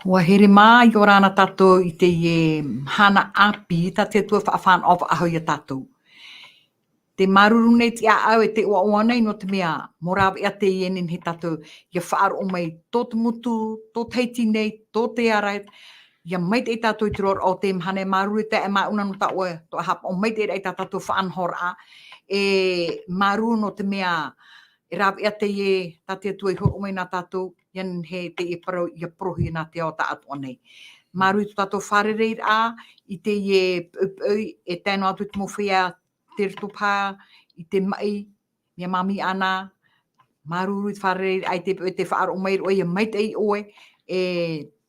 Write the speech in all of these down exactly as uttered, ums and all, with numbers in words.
Ua here mā, ʻia ora na tātou i teie mahana ʻāpī, tā te Atua faʻafānaʻo faʻahou ia tātou. Te māuruuru nei te ʻāʻau e te ʻoaʻoa nei, nō te mea, mō rāveʻa teie e nehenehe tātou ʻia faʻaroʻo mai tō te motu, tō Tahiti nei, tō te ara, ʻia maitaʻi tātou i te roaraʻa o te mahana. E māuruuru e taeaʻe Mauna nō tā ʻoe tō ʻoe haʻapaʻo maitaʻi raʻa i tā tātou faʻanahoraʻa. E māuruuru nō te mea, e rāveʻa teie tā te Atua i hōroʻa mai nā tātou, ʻia nehenehe teie parau ʻia porohia nā te ao taʻatoʻa nei. Māuruuru i tō tātou fārereiraʻa i teie poʻipoʻi, e tae noa atu i te mau feiā tei roto paha i te maʻi, mea māmī ʻana. Māuruuru i te fārereiraʻa i te poʻipoʻi, tē faʻaroʻo mai ra ʻoe ʻia maitaʻi ʻoe, e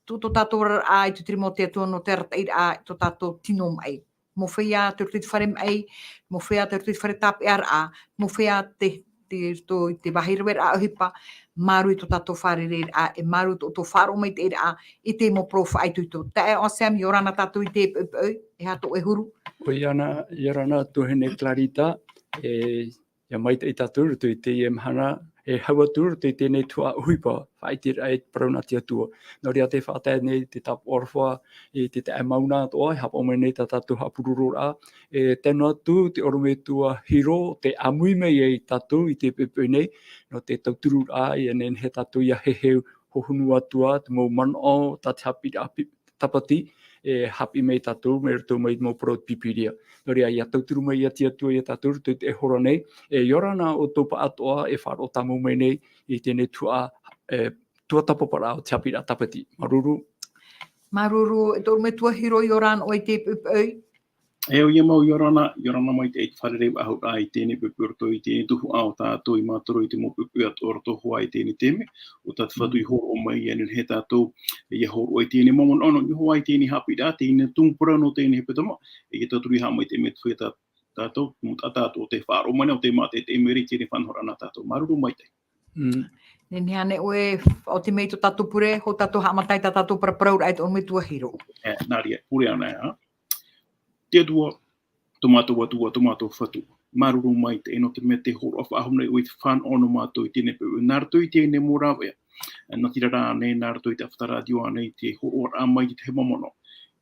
tō, tō tātou oraraʻa i te Tiriti o te Atua nō te arataʻiraʻa i tō tātou tino maʻi. Mau feiā tei roto i te fare maʻi, mau feiā tei roto i te fare tāpeʻaraʻa, mau feiā tei, tei roto i te vāhi raveraʻa ʻohipa, māuruuru i tō tātou fārereiraʻa, e māuruuru tō, tō faʻaroʻo maitaʻiraʻa i te mau parau faʻaitoito. Taeaʻe Anselme, ʻia ora na tātou i te poʻipoʻi, e aha tō ʻoe huru? ʻOia na, ʻia ora na tuahine Clarita, e ʻia maitaʻi tātou i roto i teie mahana, e hau atu i roto i teie nei tuhaʻa ʻohipa, faʻaʻiteraʻa i te parau nā te Atua. Nō reira tē faʻatae nei te tāpaʻo aroha i te taeaʻe Mauna atoʻa, e haʻapaʻo mai nei tā tātou haʻapurororaʻa, e tae noa atu te ʻorometua Hiro, tē ʻāmui mai ai tātou i te poʻipoʻi nei, nō te tauturu ra, ʻia nehenehe tātou ʻia heheu hohonu atu ā te mau manaʻo, tā te haʻapiʻiraʻa pi-, tāpati, e haʻapiʻi mai ia tātou, mai roto mai i te mau parau o te Pīpīria. Nō reira, ʻia tauturu mai ia te Atua ia tātou i roto i teie hora nei, e ʻia ora na ʻoutou pāʻatoʻa e faʻaroʻo tāmau mai nei i teie nei tuhaʻa, e, tuatāpaparaʻa o te haʻapiʻiraʻa tāpati. Māuruuru. Māuruuru, e te ʻorometua Hiro, ʻia ora na ʻoe i te poʻipoʻi. E ʻoia mau, ʻia ora na, ʻia ora na maitaʻi i te fārerei faʻahou ra i teie nei poʻipoʻi i roto i teie nei tuhaʻa o tātou i mātaro i te mau poʻipoʻi atoʻa i roto hoʻi i teie nei taime, ʻo tā te Fatu i hōroʻa mai, ʻia nehenehe tātou ʻia hōroʻa i teie nei mau manaʻo nō niʻa hoʻi i teie nei haʻapiʻiraʻa, teie nei tumu parau nō teie nei hepetoma, e ʻia tauturu ʻia haʻamaitaʻi mai te feiā tā, tātou, te mau taʻata atoʻa tē faʻaroʻo mai nei, ʻo tē mātaʻitaʻi mai ra i teie nei faʻanahoraʻa nā tātou. Māuruuru maitaʻi. Mm. Nehenehe ānei ʻoe, faʻaoti mai i tō tātou pure, hou tātou haʻamata i tā tātou paraparauraʻa i te ʻorometua Hiro. E, nā reira, pure ānei, ā? Te Atua, tō mātou Atua, tō mātou Fatu. Māuruuru maitaʻi nō te mea tē hōroʻa faʻahou nei ʻoe i te fānaʻo nō mātou i teie nei poʻipoʻi, nā roto i teie nei mau rāveʻa. Nā te reira ānei, nā roto i te ʻāfata rātio ānei, tē hōroʻa mai i te tahi mau manaʻo.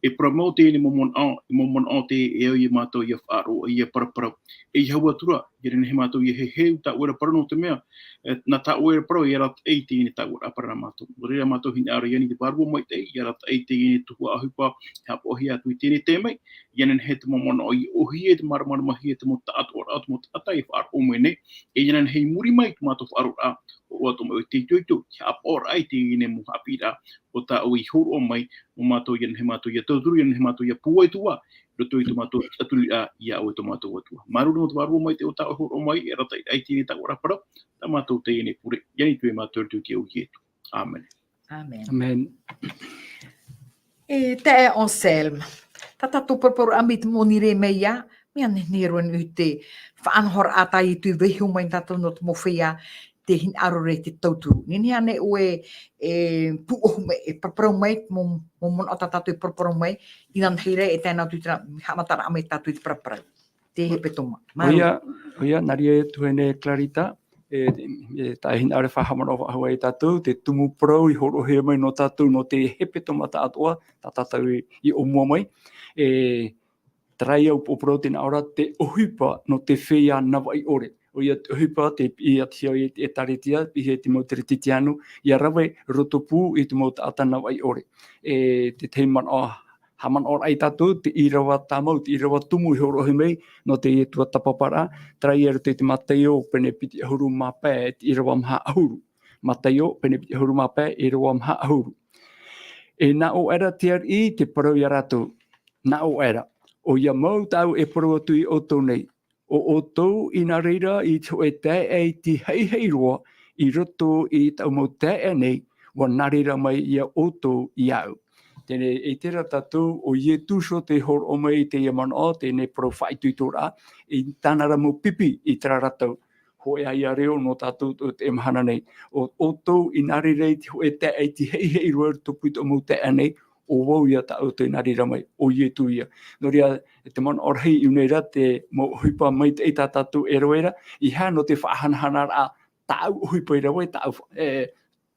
E parau mau teie nei mau manaʻo, e mau manaʻo tē, e au ia mātou ʻia faʻaroʻo, ʻia paraparau. E ʻia hau atu ra, ʻia nehenehe mātou ʻia heheu i tā ʻoe ra parau nō te mea, e, nā tā ʻoe ra parau, e arataʻi i teie nei taʻatoʻaraʻa parau nā mātou. Nō reira mātou hinaʻaro i ani i te Vārua Maitaʻi, ʻia arataʻi i teie nei tuhaʻa ʻohipa, e haʻapaʻohia atu i teie nei taime, ʻia nehenehe te mau manaʻo ʻia ʻōhie, te māramaramahia, te mau taʻatoʻaraʻa, te mau taʻata e faʻaroʻo mai nei, e ʻia nehenehe i muri mai i tō mātou faʻaroʻoraʻa, hōroʻa atoʻa mai ʻoe i te itoito, te haʻapaʻoraʻa i teie nei mau haʻapiʻiraʻa, ʻo tā ʻoe i hōroʻa mai, nō mātou ʻia nehenehe mātou ʻia tauturu, ʻia nehenehe mātou ʻia pūai atu ā, i roto i tō mātou tiʻaturiraʻa iā ʻoe tō mātou Atua. Māuruuru nō te Vārua Maitaʻi o tā ʻoe i hōroʻa mai, e arataʻi i teie nei taʻatoʻaraʻa parau, tā mātou teie nei pure, i ani atu e mātou i te iʻoa o Ietu. ʻĀmene. ʻĀmene. ʻĀmene. E taeaʻe Anselme, tā tātou paraparauraʻa mai te moni rē mai ā, mea nehenehe roa i te faʻanahoraʻa tā Ietu i vaiiho mai nā tātou nō te mau feiā, tē hinaʻaro ra i te tauturu. Nehenehe ānei ʻoe e pūʻohu mai, e paraparau mai, mau, mau manaʻo tā tātou e paraparau mai, inanahi ra e tae noa atu i terā haʻamataraʻa mai tātou i te paraparau. Te hepetoma. Māuruuru. ʻOia, ʻoia, nā reira tuahine Clarita, e, e, tā e hinaʻaro e faʻahaʻamanaʻo faʻahou ai tātou, te tumu parau i hōroʻahia mai nō tātou nō te hepetoma taʻatoʻa, tā tātou i, i ʻōmua mai. E, terā ïa ʻoe parau tē nā ʻō ra, te ʻohipa nō te feiā navaʻi ʻore. ʻOia te ʻohipa, tē piʻihia i te ʻĒtārētia, piʻihia i te mau Teretitiāno, ʻia rave roto pū i te mau taʻata navaʻi ʻore. E, te tahi manaʻo, haʻamanaʻo ra ia tātou, te ʻīrava tāmau, te ʻīrava tumu i hōroʻahia mai, nō teie tuatāpaparaʻa, terā ïa i roto i te Mataio, pene piti ʻahuru mā pae, te ʻīrava maha ʻahuru. Mataio, pene piti ʻahuru mā pae, ʻīrava maha ʻahuru. E nā ʻō aʻera te ariʻi, tē parau iā rātou. Nā ʻō aʻera. ʻOia mau tāʻu e parau atu iā ʻoutou nei. ʻO ʻoutou i nā reira i te hōʻē taeaʻe i te haʻihaʻi roa i roto i tāʻu mau taeaʻe nei, ʻua nā reira mai ia ʻoutou iāʻu. Teie, e terā tātou, ʻo Ietu iho tē hōroʻa mai i teie manaʻo, teie parau faʻaitoitoraʻa, i tāna ra mau pipi i terā ra tau. Hōʻē ïa reo nō tātou i teie mahana nei. ʻO ʻoutou i nā reira i te hōʻē taeaʻe i te haʻihaʻi roa i roto pū i tō mau taeaʻe nei, ʻo vau ïa tā ʻoutou i nā reira mai, ʻo Ietu ïa. Nō reira, e te manaʻo rahi i ʻō nei ra te mau ʻohipa maitaʻi tā tātou e rave ra, ʻeiaha nō te faʻahanahanaraʻa tāʻu ʻohipa i rave, tāʻu, e,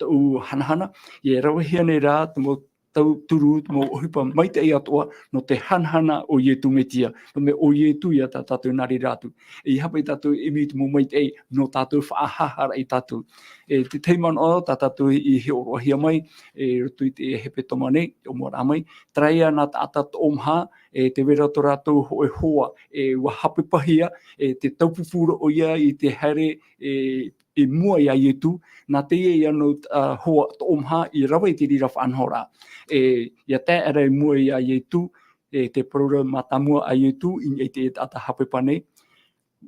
tāʻu hanahana, e ravehia nei rā te mau tauturu, mau ʻohipa maitaʻi atoʻa nō te hanahana o Iesu Mesia, nō te mea ʻo Iesu ia tā tātou nā reira atu. E ʻeiaha paʻi tātou e ʻimi i te mau maitaʻi nō tātou faʻahaharaʻa ia tātou. E te tahi manaʻo tā tātou i hiʻoraʻahia mai, e roto i te hepetoma nei, te ʻōmuaraʻa mai, terā ia nā taʻata toʻomaha, e tē vai ra tō rātou hōʻē hoa, e ʻua haʻapāpūhia, e te taupupū roa ʻoia i te haere, e i mua ia Iesu, nā teie ia nō, ā, hoa toʻomaha i rave i te reira faʻanahoraʻa. E, ʻia tae aʻera i mua ia Iesu, e te parau ra mātāmua a Iesu, i niʻa i te taʻata haʻapāpū nei,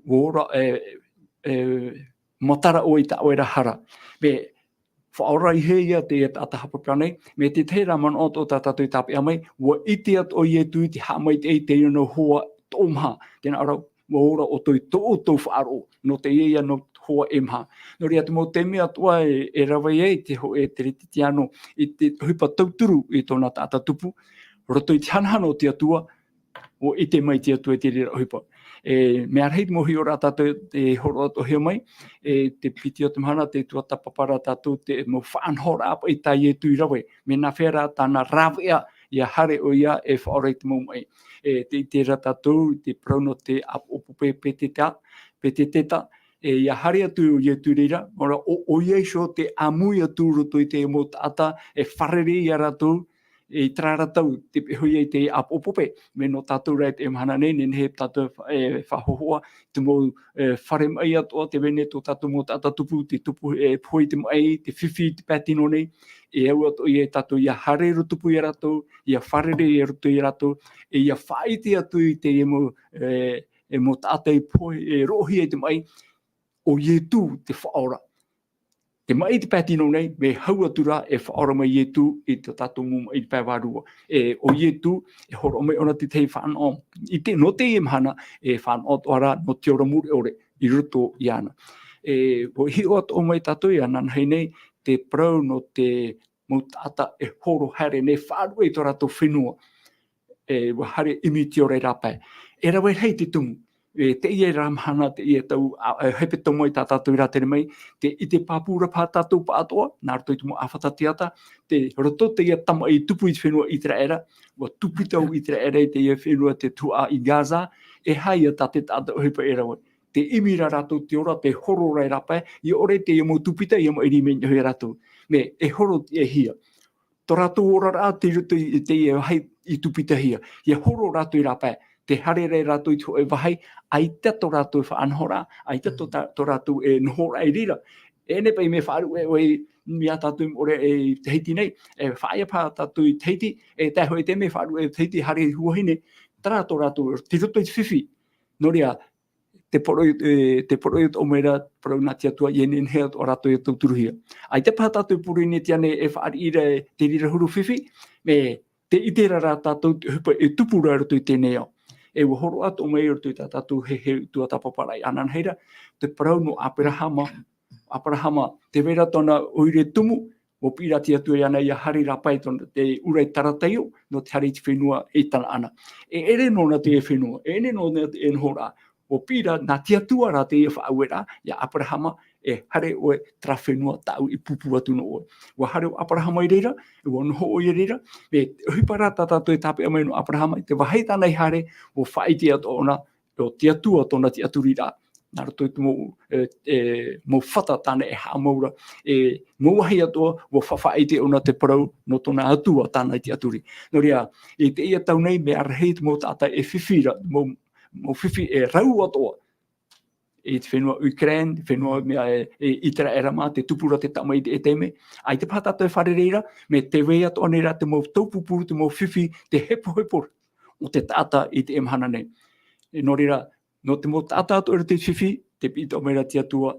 ʻua ora, e, e, matara ʻoe i tā ʻoe ra hara. Mea faʻaorahia ia te taʻata haʻapāpū nei, mea te tahi ra manaʻo atoʻa tā tātou i tāpeʻa mai, ʻua ʻite atoʻa Iesu i te haʻamaitaʻi i teie nō hoa toʻomaha, tē nā ʻō ra, ʻua ora ʻoutou i tō ʻoutou faʻaroʻo, nō teie ia nō hoa e maha. Nō reira te mau taime atoʻa e, e rave ai te hōʻē Kerisetiano i te ʻohipa tauturu i tōna taʻata tupu, roto i te hanahana o te Atua, ʻua ʻite mai te Atua i te reira ʻohipa. E, mea rahi te mau hiʻoraʻa tātou e hōroʻahia mai, e, te piti o te mahana, te tuatāpapa ra tātou, te mau faʻanahoraʻa paʻi tā Iesu i rave, mea nā hea rā tāna rāveʻa, ʻia haere ʻoia e faʻaora i te mau maʻi. E, tē ʻite ra tātou, te parau nō te ʻāpō-, ʻāpōsetolo Peteta, Peteta, e, ʻia haere atu ʻo Iesu i reira, nō reira, ʻo, ʻoia iho te ʻāmui atu roto i te mau taʻata, e fārerei ia rātou, e, i terā ra tau, tē pīhaʻi ai te ʻāpōsetolo, mea nō tātou rā i teie mahana nei, nehenehe tātou, e, faʻahōhoʻa, te mau, e, fare maʻi atoʻa, tē vai nei tō tātou mau taʻata tupu, te tupu, e, pohe i te maʻi, te fifi i te pae tino nei, e au atoʻa ia tātou, ʻia haere roa tupu ia rātou, ʻia fārerei ia roto ia rātou, e ʻia faʻaʻite atu i te mau, e, e mau taʻata i pohe, e roʻohia i te maʻi, ʻo Iesu te Faʻaora. Te maʻi i te pae tino nei, mea hau atu rā e faʻaora mai Iesu i tō tātou mau maʻi i te pae vārua. E, ʻo Iesu, e hōroʻa mai ʻōna te tahi fānaʻo, i te, nō teie mahana, e fānaʻo atoʻa rā, nō te ora mure ʻore, i roto iāna. E, ʻua hiʻo atoʻa mai tātou ia inānahi nei, te parau nō te mau taʻata e horo haere nei, faʻaruʻe i tō rātou fenua. E, ʻua haere ʻimi i te ora i rāpae. E rave rahi te tumu. E, teie ra mahana, teie tau, a, e, hepetoma i tā tātou i rātere mai, tē ʻite pāpū ra paha tātou pāʻatoʻa, nā roto i te mau ʻāfata teata, te roto teie tamaʻi i tupu i te fenua ʻĪteraʻera, ʻua tupita ʻo ʻĪteraʻera i teie fenua te tuhaʻa i Gaza, e aha ia tā te taʻata ʻohipa e rave. Tē ʻimi ra rātou te ora, tē horo ra i rāpae, ʻia ʻore teie mau tupita, ʻia maʻiri mai niʻa iho ia rātou. Mea, e horo e hia. Tō rātou oraraʻa tei roto i teie vāhi i tupitahia. ʻIa horo rātou i rāpae, tē haere ra rātou i te hōʻē vāhi, ʻaita tō rātou faʻanahoraʻa, ʻaita tō tā-, tō rātou e nohoraʻa i reira. E ʻere paʻi mea faʻaruʻe ʻoe ia tātou i mua ra i Tahiti nei, e faʻaea paha tātou i Tahiti, e tae hōʻē taime faʻaruʻe i Tahiti, haere i Huahine, terā tō rātou, tei roto i te fifi. Nō reira, te poroʻi, e, te poroʻi atoʻa mai ra, parau nā te Atua, ʻia nehenehe atoʻa rātou e tauturuhia. ʻAita paha tātou i Pōrīnetia nei e fāriʻi ra i te reira huru fifi, mea tē ʻite ra rā tātou te ʻohipa e tupu ra i roto i teie nei ao. E ʻua hōroʻa atoʻa mai i roto i tā tātou heheu tuatāpaparaʻa inānahi ra, te parau nō ʻĀperahama, ʻĀperahama, tē vai ra tōna ʻoire tumu, ʻua piʻi ra te Atua iāna ʻia haere i rāpae i tōna, tei ʻura i Kalataio, nō te haere i te fenua i Kanaana. E ʻere nōna teie fenua, e ʻere nōna teie nohoraʻa. ʻUa piʻi ra, nā te Atua rā teie faʻaueraʻa, ia ʻĀperahama, e haere ʻoe terā fenua tāʻu i pūpū atu nō ʻoe. ʻUa haere ʻo ʻĀperahama i reira, ʻua noho ʻoia i reira, mea ʻohipa rā tā tātou e tāpeʻa mai nō ʻĀperahama, i te vāhi tāna i haere, ʻua faʻaʻite atoʻa ʻōna, nō te Atua tōna tiʻaturiraʻa. Nā roto i te mau, e, e, mau fata tāna e haʻamau ra, e, mau vāhi atoʻa, ʻua faʻaʻite ʻōna te parau, nō tōna Atua tāna i tiʻaturi. Nō reira, i teie tau nei, mea rahi te mau taʻata e fifi ra, mau, mau fifi e rau atoʻa. I te fenua Ukraine, fenua mea e, e Iteraera mā, tē tupu ra te tamaʻi i te, e taime. ʻAita paha tātou e fārerei ra, mea tē vai atoʻa nei rā te mau taupupū, te mau fifi, te hepohepo o te taʻata i teie mahana nei. E, nō reira, nō te mau taʻata atoʻa i roto i te fifi, tē piʻi atoʻa mai ra te Atua,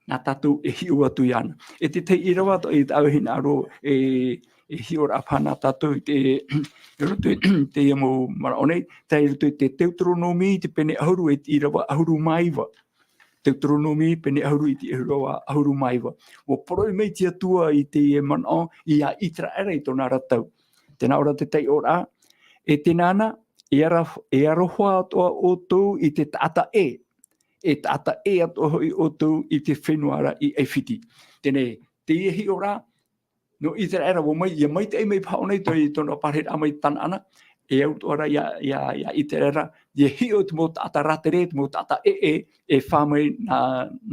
nā tātou e hiʻo atu iāna. E te tahi ʻīrava atoʻa i tāʻu e hinaʻaro, e, e hiʻoraʻa paha nā tātou i te, i roto i teie mau manaʻo nei, tei roto i te Teuteronōmi, te pene ʻahuru, e te ʻīrava ʻahuru mā iva. Teuteronōmi, pene ʻahuru, i te ʻīrava ʻahuru mā iva. ʻUa poroʻi mai te Atua i teie manaʻo ia Iteraera i tōna ra tau. Tē nā ʻō ra te taiʻoraʻa, e tēnā na, e ara-, e aroha atoʻa ʻoutou i te taʻata ʻē, e taʻata ʻē atoʻa hoʻi ʻoutou i te fenua ra i ʻAifiti. Teie, teie hiʻoraʻa, Nō ʻĪteraʻera, ʻua mai, ʻia maitaʻi mai paha ʻōna i tō, i tōna parahiraʻa mai i Tanaana, e au atoʻa ra ia, ia, ia ʻĪteraʻera, ʻia hiʻo te mau taʻata rātere, te mau taʻata ʻē, e fā mai nā,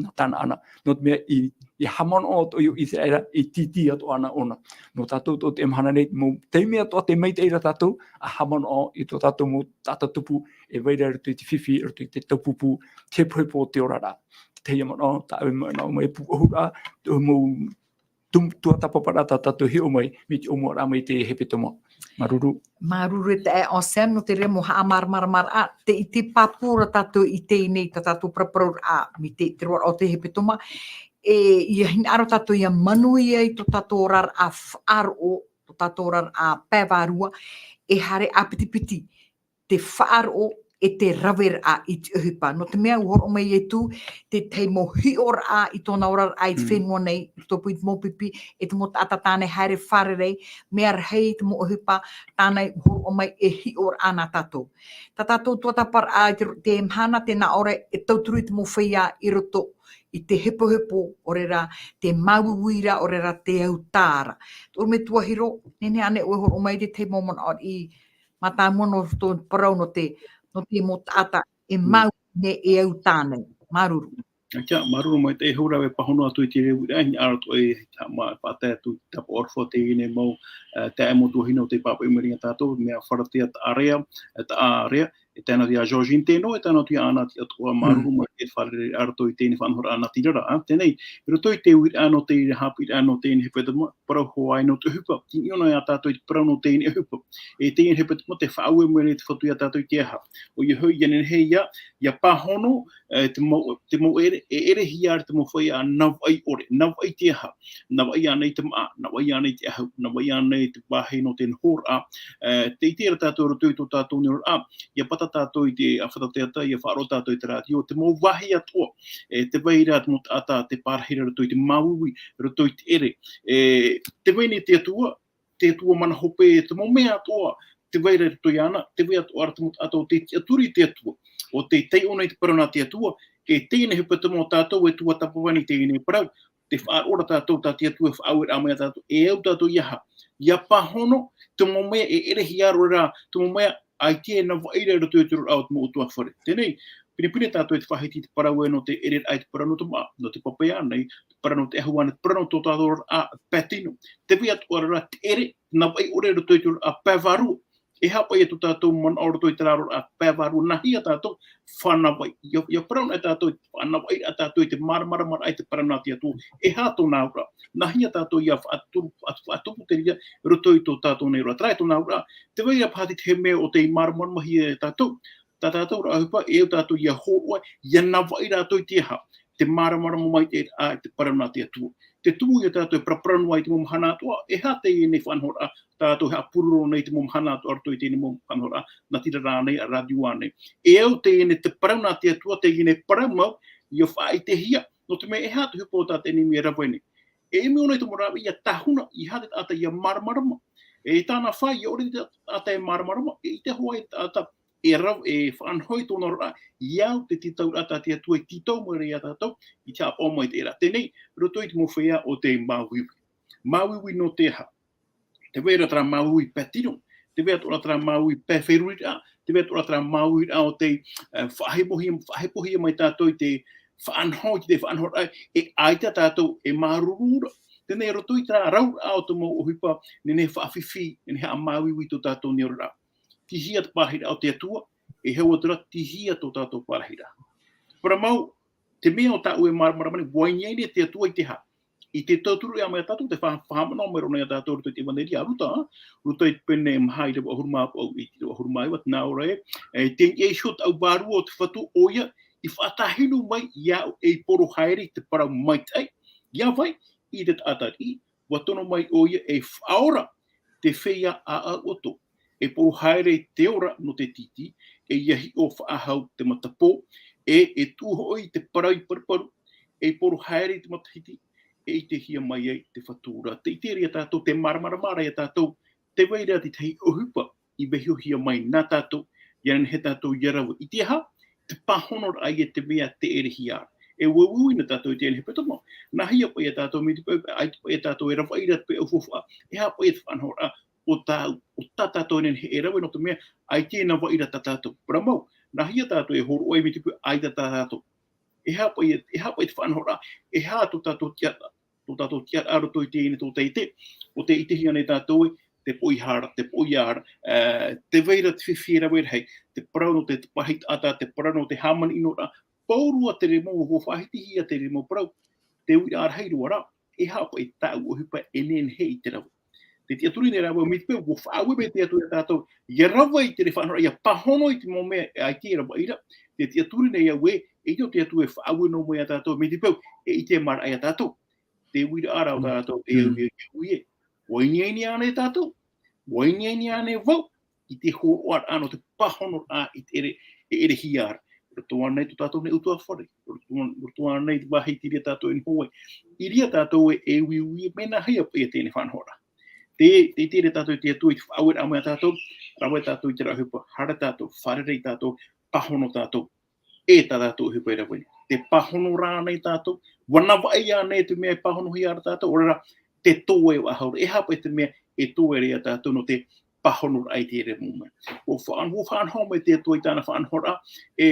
nā Tanaana. Nō te mea i, i haʻamanaʻo atoʻa ʻo ʻĪteraʻera, i tītī atoʻa na ʻōna. Nō tātou tō teie mahana nei, mau taime atoʻa tē maitaʻi ra tātou, ʻa haʻamanaʻo i tō tātou mau taʻata tupu, e vai ra i roto i te fifi, i roto i te taupupū, te hepohepo o te oraraʻa. Te tahi manaʻo, tāʻu e manaʻo mai pūʻohuraʻa, te mau tum-, tuatāpaparaʻa tā tātou e hiʻo mai, mai te ʻōmuaraʻa mai i te hepetoma. Māuruuru. Māuruuru e taeaʻe Sam, nō te reira mau haʻamāramaramaraʻa, tē ʻite pāpū ra tātou i teie nei tā tātou paraparau ra, mai te, te roaraʻa o te hepetoma, e, ʻia hinaʻaro tātou ʻia manuia i tō tātou oraraʻa faʻaroʻo, tō tātou oraraʻa pae vārua, e haere ʻāpitipiti te faʻaroʻo e te raveraʻa i te ʻohipa. Nō te mea, ʻua hōroʻa mai Ietu, te tahi mau hiʻoraʻa i tōna oraraʻa i te Mm. fenua nei, i roto i te mau pipi, e te mau taʻata tāna e haere fārerei, mea rahi te mau ʻohipa, tāna i hōroʻa mai e hiʻoraʻa nā tātou. Tā tātou tuatāpaparaʻa i te, te mahana, tē nā ʻō ra e tauturu i te mau feiā i roto i te hepohepo, ʻaore rā te māuiui ra, ʻaore rā te autā ra. Tō ʻoe metua Hiro, nehenehe ānei ʻoe e hōroʻa mai te tahi mau manaʻo i mātāmua nō roto i te parau nō te, nō te mau taʻata e Mm. māuiui nei, e autā nei. Māuruuru. ʻAita, māuruuru maitaʻi, e hau rave pāhono atu i te reira, i hinaʻaro atoʻa e haʻamā-, faʻatae atu i te tāpaʻo aroha o teie nei mau, eh, taeaʻe mau tuahine o tē pāpaʻi mai ra ia tātou, mea Faratea Taʻarea, eh, Taʻarea, e tae noa atu ia Georgine Teno, e tae noa atu ia Anna Tiʻatoʻa, māuruuru Mm. maitaʻi e fārerei ra i roto i teie nei faʻanahoraʻa natirara, ā, teie nei, i roto i te uiraʻa nō teie nei haʻapiʻiraʻa nō teie nei hepetoma, parau hoʻi nō te ʻohipa, tei niʻa anaʻe tātou i te parau nō teie nei ʻohipa. E teie nei hepetoma, tē faʻaue mai nei te Fatu ia tātou i te aha. ʻOia hoʻi, ʻia nehenehe ïa, ʻia pāhono, e, te mau, te mau ʻere, e ʻerehia ra te mau feiā navaʻi ʻore, navaʻi te aha, navaʻi ānei te māʻa, navaʻi ānei te ʻahu, navaʻi ānei te vāhi nō te nohoraʻa, e, tē ʻite ra tātou i roto i tō tātou nei oraraʻa, ʻia pata tātou i te ʻāfata teata, ʻia faʻaroʻo tātou i te rātio, te mau vāhi atoʻa, e, tē vai ra te mau taʻata, tē pārahi ra i roto i te māuiui, i roto i te ʻere, e, tē vai nei te Atua, te Atua mana hope, te mau mea atoʻa, tē vai ra i roto iāna, tē vai atoʻa ra te mau taʻata ʻo tē tiʻaturi i te Atua, ʻo tē taiʻo nei i te parau nā te Atua, e teie nei hepetoma ʻo tātou e tuatāpapa nei i teie nei parau, tē faʻaroʻo ra tātou tā te Atua e faʻaueraʻa mai ia tātou, e au tātou ʻia aha, ʻia pāhono te mau mea e ʻerehia ra, te mau mea ʻaita e navaʻi ra i roto i te oraraʻa o te mau ʻutuāfare. Teie nei, pinepine tātou e te faʻahiti i te parau ē nō te ʻereraʻa i te parau nō te māʻa, nō te pape ānei, te parau nō te ʻahu ānei, te parau nō tō tātou oraraʻa pae tino. Tē vai atoʻa ra te ʻere, navaʻi ʻore i roto i te oraraʻa pae vārua. E aha paʻi tō tātou manaʻo i roto i terā oraraʻa pae vārua, nāhea tātou faʻanavaʻi. ʻIa, ʻia parau anaʻe tātou, faʻanavaʻi anaʻe tātou i te māramarama i te parau nā te Atua. E aha tōna auraʻa. Nāhea tātou ʻia faʻatu-, faʻatu-, faʻatupu-, faʻatupu-, te reira i roto i tō tātou nei oraraʻa. Terā tōna auraʻa. Tē vai ra paha te tahi mea ʻo tē māramaramahi ia tātou. Tā tātou ra ʻohipa, e au tātou ʻia hōroʻa, ʻia navaʻi rātou i te aha, te māramarama maitaʻi i te parau nā te Atua. Te tumu ia tātou e paraparau noa i te mau mahana atoʻa, e aha teie nei faʻanahoraʻa, tā tātou e haʻapuroro nei i te mau mahana atoʻa i roto i teie nei mau faʻanahoraʻa, natirara ānei, rātio ānei. E au teie nei te parau nā te Atua, teie nei parau mau, ʻia faʻaʻitehia, nō te mea e aha te ʻohipa o tā teie nei mea e rave nei. E ʻimi ʻōna i te mau rāveʻa ʻia tāhuna, e aha te taʻata ʻia māramarama. E tāna fā, ʻia ʻore te taʻata e māramarama, eʻita hoʻi te taʻata e rave, e faʻanaho i tōna oraraʻa, ʻia au te tītauraʻa tā te Atua i tītau mai ra ia tātou, i te haʻapaʻo maitaʻi ra. Teie nei, i roto i te mau feiā ʻo tē māuiui. Māuiui nō te aha? Tē vai ra terā māuiui pae tino, tē vai atoʻa ra terā māuiui pae feruriraʻa, tē vai atoʻa ra terā māuiuiraʻa ʻo tē, e, faʻahepohia, faʻahepohia mai tātou i te faʻanaho, i te faʻanahoraʻa, e ʻaita tātou e māuruuru ra. Teie nei, i roto i terā rauraʻa o te mau ʻohipa, nehenehe e faʻafifi, nehenehe e haʻamāuiui tō tātou nei oraraʻa. Tei hea te parahiraʻa o te Atua, e hau atu ra, tei hea tō tātou parahiraʻa. Parau mau, te mea ʻo tāʻu e māramarama nei, ʻua ʻite nei te Atua i te aha. I te tauturu ïa mai ia tātou, tē fa-, faʻamanaʻo mai ra ʻōna ia tātou i roto i te ʻEvaneria a Ruta, Ruta i te pene maha ʻīrava ʻahuru mā vaʻu, ʻīrava ʻahuru mā iva, tē nā ʻō ra ē, e, tei niʻa iho tāʻu vārua ʻo te Fatu, ʻoia i faʻatāhinu mai iāʻu ei poro haere i te parau maitaʻi. ʻIa vai? I te taʻata riʻi, ʻua tono mai ʻoia ei faʻaora, te feiā ʻāʻau ʻoto, e poro haere i te ora nō te tītī, e ʻia hiʻo faʻahou te matapō, e, e tuʻu hoʻi te parau i paruparu, e poro haere i te matahiti, e ʻitehia mai ai te Fatu ra. Tē ʻite ra ia tātou, tē māramarama ra ia tātou, tē vai ra te tahi ʻohipa i vaihohia mai nā tātou, ʻia nehenehe tātou ʻia rave. I te aha? Te pāhonoraʻa ïa te mea tē ʻerehia ra. E uiui na tātou i teie nei hepetoma. Nā hea paʻi ia tātou mai te peu, ʻaita paʻi ia tātou e ravaʻi ra te peu ʻaufaʻa, e aha paʻi ia te faʻanahoraʻa o tā, o tā tātou e nehenehe e rave, nō te mea, ʻaita e nā vaʻi ra tā tātou. Parau mau, nā hea tātou e hōroʻa mai te peu, ʻaita tā tātou. E aha paʻi, e aha paʻi te faʻanahoraʻa, e aha tō tātou tiʻa, tō tātou tiʻaraʻa i roto i teie nei tōtaiete, ʻo tē ʻitehia nei tātou ē, te poʻihara, te poʻihara, ē, tē vai ra te fifi e rave rahi, te parau nō te, te pāhi taʻata, te parau nō te hāmani ʻino ra, pauroa te reo mau, ʻua faʻahitihia te reo mau parau, te uiraʻa rahi roa rā, e aha paʻi tāʻu ʻohipa e nehenehe i te rave. Tē tiʻaturi nei rā vau mai te peu, ʻua faʻaue mai te Atua ia tātou, ʻia rave i te faʻanahoraʻa, ʻia pāhono i te mau mea e ʻaita e ravaʻi ra, tē tiʻaturi nei au ē, e ʻite te Atua e faʻaue noa mai ia tātou mai te peu, e ʻite maraʻa ia tātou. Te uiraʻa ra o tātou e au e au ē. ʻUa iniini ānei tātou? ʻUa iniini ānei vau i te hōroʻaraʻa nō te pāhonoraʻa i te ʻere, e ʻerehia ra? Roto ānei tō tātou nei ʻutuāfare, roto, roto ānei te vāhi i te reira tātou e noho ai. I reira tātou e, e uiui, mea nā hea paʻi ia teie nei faʻanahoraʻa. Te, te, te ʻite ra tātou i te Atua i te faʻaueraʻa mai ia tātou, rave tātou i terā ʻohipa, haere tātou, fārerei tātou, pāhono tātou. E tā tātou ʻohipa e rave nei. Tē pāhono ra ānei tātou, ʻua nā vaʻi ānei te mea e pāhonohia ra tātou, ʻaore rā, te toe ʻaore rā, e aha paʻi te mea e toe ra ia tātou nō te pāhonoraʻa i te reira mau mea. ʻUa faʻa-, ʻua faʻanaho mai te Atua i tāna faʻanahoraʻa, e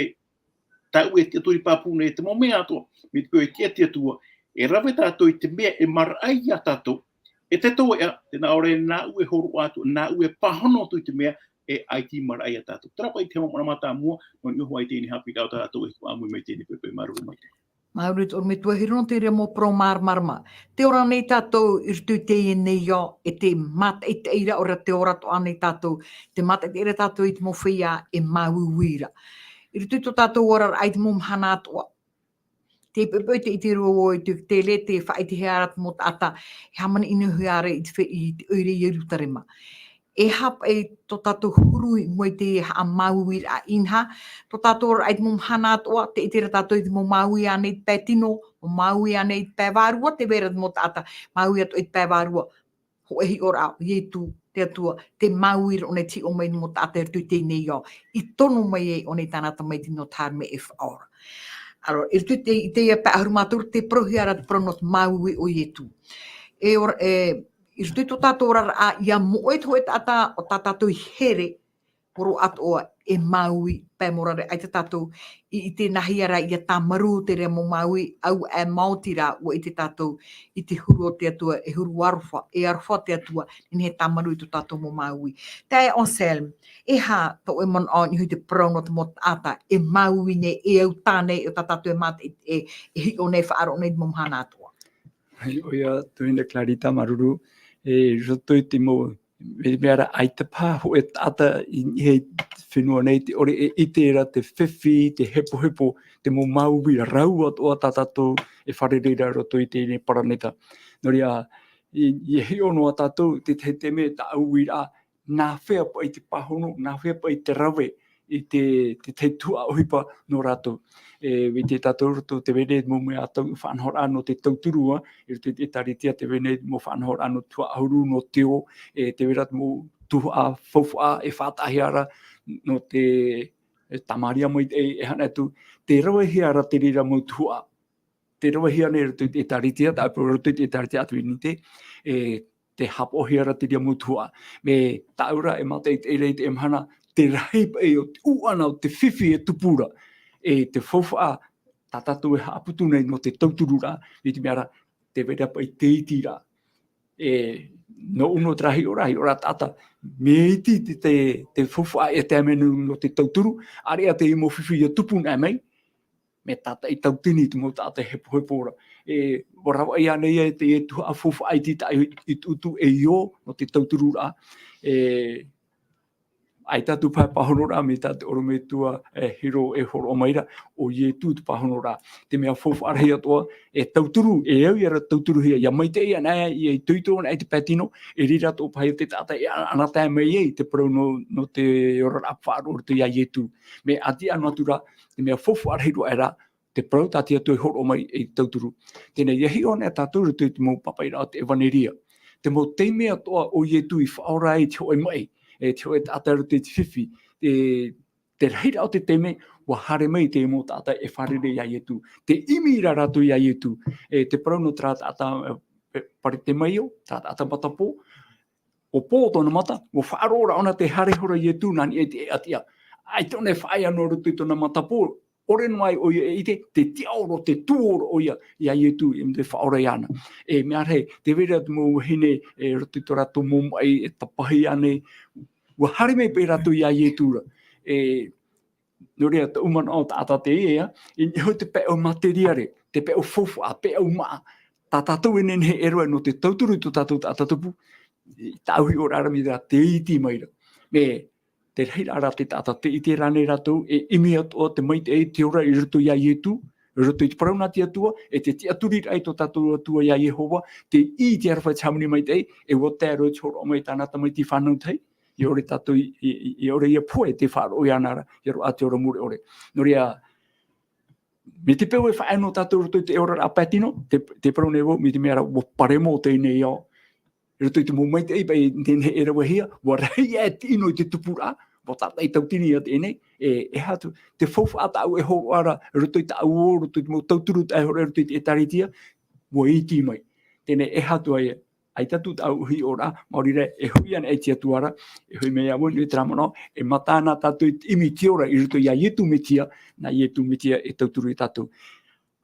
tāʻu e tiʻaturi pāpū nei te mau mea atoʻa, mai te peu e tiʻa te Atua, e rave tātou i te mea e maraʻa ia tātou, e te toeʻa, tē nā ʻō ra ē nāʻu e hōroʻa atu, nāʻu e pāhono atu i te mea e ʻaita i maraʻa ia tātou. Terā paʻi te mau māramarama mātāmua, nō niʻa hoʻi i teie nei haʻapiʻiraʻa o tā tātou e hiʻo ʻāmui mai i teie nei poʻipoʻi, māuruuru maitaʻi. Māuruuru te ʻorometua Hiro nō te reira mau parau māramarama. Tē ora nei tātou i roto i teie nei ao, e te mātaʻitaʻiraʻa, ʻaore rā tē ora atoʻa nei tātou, tē mātaʻitaʻi ra tātou i te mau feiā e māuiui ra. I roto i tō tātou oraraʻa i te mau mahana atoʻa, tē poʻipoʻi te ʻite roa vau i te, tē faʻaʻitehia ra te mau taʻata, e hāmani ʻinohia ra i te fe-, i te ʻoire i Ierutarema. E aha paʻi tō tātou huru i mua i te haʻamāuiuiraʻa inaha, tō tātou oraraʻa i te mau mahana atoʻa, tē ʻite ra tātou i te mau māuiui ānei i te pae tino, mau māuiui ānei i te pae vārua, tē vai ra te mau taʻata, māuiui atoʻa i te pae vārua, hōʻē hiʻoraʻa, ʻo Ietu, te Atua, tē māuiui ra ʻōna i te hiʻo mai i te mau taʻata i roto i teie nei ao, i tono mai ai ʻōna i tāna Tamaiti nō te haere mai e faʻaora. Alors, i roto i te, i teie pae ʻahuru mā toru, tē parauhia ra te parau nō te māuiui o Ietu. E ora, e, i roto i tō tātou oraraʻa, ʻia moʻe te hōʻē taʻata, ʻo tā tātou i here, hōroʻa atoʻa e māuiui, pae morare, ʻaita tātou i, i ʻite nā hea rā ʻia tāmarū te reira mau māuiui, ʻaita e maoti rā, ʻua ʻite tātou i te huru o te Atua, e huru aroha, e aroha te Atua, nehenehe e tāmarū i tō tātou mau māuiui. Taeaʻe Anselme, e aha tō ʻoe manaʻo i niʻa i te parau nō te mau taʻata e māuiui nei, e au tā nei, ʻo tā tātou e mātaʻi, e, e hiʻo nei, faʻaroʻo nei i te mau mahana atoʻa. ʻOia, tuahine Clarita, māuruuru, e roto i te mau, mai te mea ra, ʻaita paha hōʻē taʻata i niʻa i te fenua nei, tē ʻore e ʻite ra te fifi, te hepohepo, te mau māuiui rāua atoʻa tā tātou e fārerei ra i roto i teie nei paraneta. Nō reira, i, ʻia hiʻo noa tātou, te, te, te mea tāʻu uiraʻa, nā hea paʻi te pāhono, nā hea paʻi te rave i te, te, te tuhaʻa ʻohipa nō rātou. E, i te tātou roto te vai nei mau mea tau faʻanahoraʻa nō te tauturu, ā, i roto i te ʻĒtārētia te vai nei mau faʻanahoraʻa nō tuhaʻa ʻahuru, nō te ō, e, te vai ra mau tuhaʻa faufaʻa e faʻataʻahia ra nō te, e, Tamāria mai, e, e hana atu, tē ravehia ra te reira mau tuhaʻa. Tē ravehia nei roto i te ʻĒtārētia, tāʻu e parau roto i te ʻĒtārētia ʻAtuinite, e, tē haʻapaʻohia ra te reira mau tuhaʻa. Mea tāʻu ra e mātaʻitaʻi ra i teie mahana, te rahi paʻi o te ʻūʻana o te fifi e tupu ra. E te faufaʻa, tā tātou e haʻaputu nei nō te tauturu ra, i te mea ra, tē vai ra paʻi te iti ra. E, nō ʻō nō te rahi ora, hiʻoraʻa taʻata, mea iti te, te, te faufaʻa e tae mai nō, nō te tauturu, ʻāreʻa te mau fifi ʻia tupu naʻe mai, mea tātaʻi tauatini te mau taʻata e hepohepo ra. E, ʻua ravaʻi ānei ia te, e tuhaʻa faufaʻa iti taʻa i, i te ʻutu e io, nō te tautururaʻa. E, ʻaita atu paha pāhonoraʻa mai tā te ʻorometua, e, Hiro e hōroʻa mai ra, ʻo Ietu te pāhonoraʻa. Te mea faufaʻa rahi atoʻa, e tauturu, e au ia ra tauturuhia, ʻia maitaʻi ana, ʻia itoito ana i te pae tino, e riro atoʻa paha ia te taʻata e ana, ana tae mai ai te parau nō, nō te oraraʻa faʻaroʻo roto ia Ietu. Mea ʻati ana atu ra, te mea faufaʻa rahi roa aʻe ra, te parau tā te Atua e hōroʻa mai e tauturu. Teie nei, ʻia hiʻo ana tātou roto i te mau pāpaʻiraʻa o te ʻevaneria. Te mau taime atoʻa ʻo Ietu i faʻaora ai te hōʻē maʻi, e te hōʻē taʻata roto i te fifi, e, Te rahiraʻa o te taime, ua haere mai te mau taʻata e fārerei iā Ietu. Tē ʻimi ra rātou iā Ietu. E te parau nō terā taʻata, e, Paritimaio, terā taʻata matapō, ʻua pō tōna mata, ʻua faʻaroʻo ra ʻōna tē haere iho ra Ietu, nā niʻa i te ʻēʻa tiʻa. ʻAita ʻōna e faʻaea noa i roto i tōna matapō, ʻore noa ai ʻoia e ʻite, te tiʻaoro, te tuōro ʻoia, iā Ietu, e mea tē faʻaora iāna. E mea rahi, tē vai ra te mau vahine, e roto i tō rātou mau maʻi, e tapahia nei, ʻua haere mai paʻi rātou iā Ietu ra. E, nō reira, te manaʻo taʻata teie, e, i niʻa iho te pae ʻau materiare, te pae ʻau faufaʻa, pae ʻau māʻa, tā tātou e nehenehe e rave nō te tauturu i tō tātou taʻata tupu, i tāʻu hiʻoraʻa ra mai ra, tē iti mai ra. Mea, te rahiraʻa ra te taʻata tē ʻite ra nei rātou, e ʻimi atoʻa te maitaʻi, te ora i roto iā Ietu, i roto i te parau nā te Atua, e te tiʻaturiraʻa i tō tātou Atua iā Iehova, tē ʻī i te aroha i te hāmani maitaʻi, e ʻua tae roa i te hōroʻa mai i tāna tamaiti fānau tahi, ʻia ʻore tātou i, i, i, ʻia ʻore ia pohe tē faʻaroʻo iāna ra, ʻia roaʻa te ora mure ʻore. Nō reira, mai te peu e faʻaea noa tātou i roto i te oraraʻa pae tino, te, te parau nei vau, mai te mea ra, ʻua paremo teie nei ao, i roto i te mau maitaʻi paʻi e nehenehe e ravehia, ʻua rahi ā te ʻino i te tupuraʻa, ʻua tātaʻi tautini ā teie nei, e, e aha atu, te faufaʻa tāʻu e hōroʻa ra, i roto i tāʻu ō, i roto i te mau tauturu tāʻu e hōroʻa i roto i te ʻĒtārētia, ʻua iti mai. Teie nei, e aha atu ā ia, ʻaita atu tāʻu hiʻoraʻa, maori rā, e hoʻi ana i te Atua ra, e hoʻi mai iā vau i terā manaʻo, e mata na tātou i te ʻimi i te ora i roto iā Ietu Metia, nā Ietu Metia e tauturu iā tātou.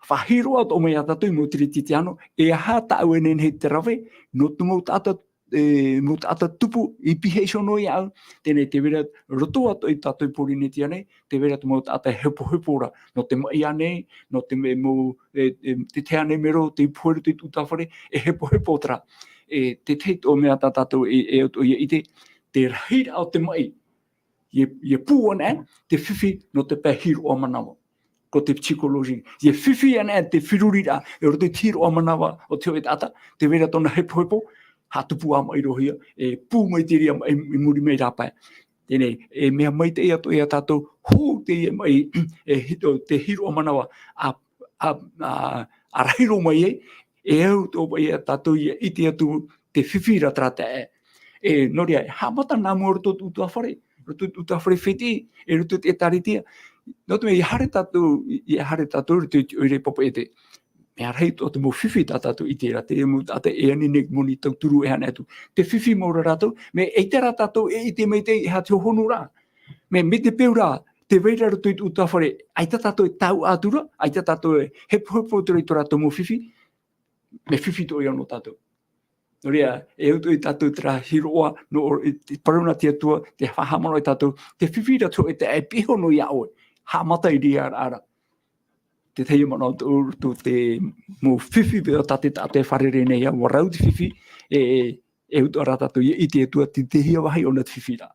Faʻahiroʻa atoʻa mai iā tātou i mau Teretitiano, e aha tāʻu e nehenehe te rave, nō te mau taʻata, e, mau taʻata tupu, i pihaʻi iho noa iāʻu, teie nei tē vai ra roto atoʻa ia tātou i Pōrīnetia nei, tē vai ra te mau taʻata e hepohepo ra, nō te maʻi ānei, nō te me-, mau, e, e, te tahi ānei mero, tei pohe i roto i te ʻutuāfare, e hepohepo terā. E, te tahi atoʻa mea tā tātou e, e ʻaita ʻoia ʻite, te rahiraʻa o te maʻi, ʻia, ʻia pū ana te fifi nō te pae hiroʻa manava. Ko te psychologie. ʻIa fifi ana te feruriraʻa, i roto i te hiroʻa manava o te hōʻē taʻata, tē vai ra tōna hepohepo, haʻatupu ā maʻi roa hia, e pū mai te reira maʻi i muri mai i rāpae. Teie nei, e mea maitaʻi atoʻa ia tātou, hou teie maʻi, e hiro-, te hiroʻa manava, ʻa, ʻa, ʻa, ʻa rahi roa mai ai, e au atoʻa ia tātou ʻia ʻite atu te fifi ra terā taeaʻe. E, nō reira, e haʻamata nā mua roto i te ʻutuāfare, roto i te ʻutuāfare fētiʻi, e roto i te ʻĒtārētia. Nō te mea, ʻia haere tātou, ʻia haere tātou roto i te ʻoire papeʻete. Mea rahi atoʻa te mau fifi tā tātou i ʻite ra, te mau taʻata e ani nei moni tauturu e haere atu. Te fifi mau ra rātou, mea ʻaita rā tātou e ʻite maitaʻi e aha te hohonu ra. Mea, mai te peu rā, tē vai ra roto i te ʻutuāfare, ʻaita tātou e tauʻa atu ra, ʻaita tātou e hepohepo atu ra i tō rātou mau fifi, mea fifi atoʻa ia nō tātou. Nō reira, e au atoʻa ia tātou terā hiroʻa, nō, i te parau nā te Atua, tē haʻamanaʻo ia tātou, te fifi ra te hōʻē taeaʻe e pihaʻi iho noa iā ʻoe, haʻamata i reira ra. Te tahi manaʻo tō, tō te mau fifi, pea tā te taʻata e fārerei nei, ʻua rau te fifi, e, e, e au atoʻa rā tātou ʻia ʻite atu ā, te, te hia vāhi ʻōna te fifi ra.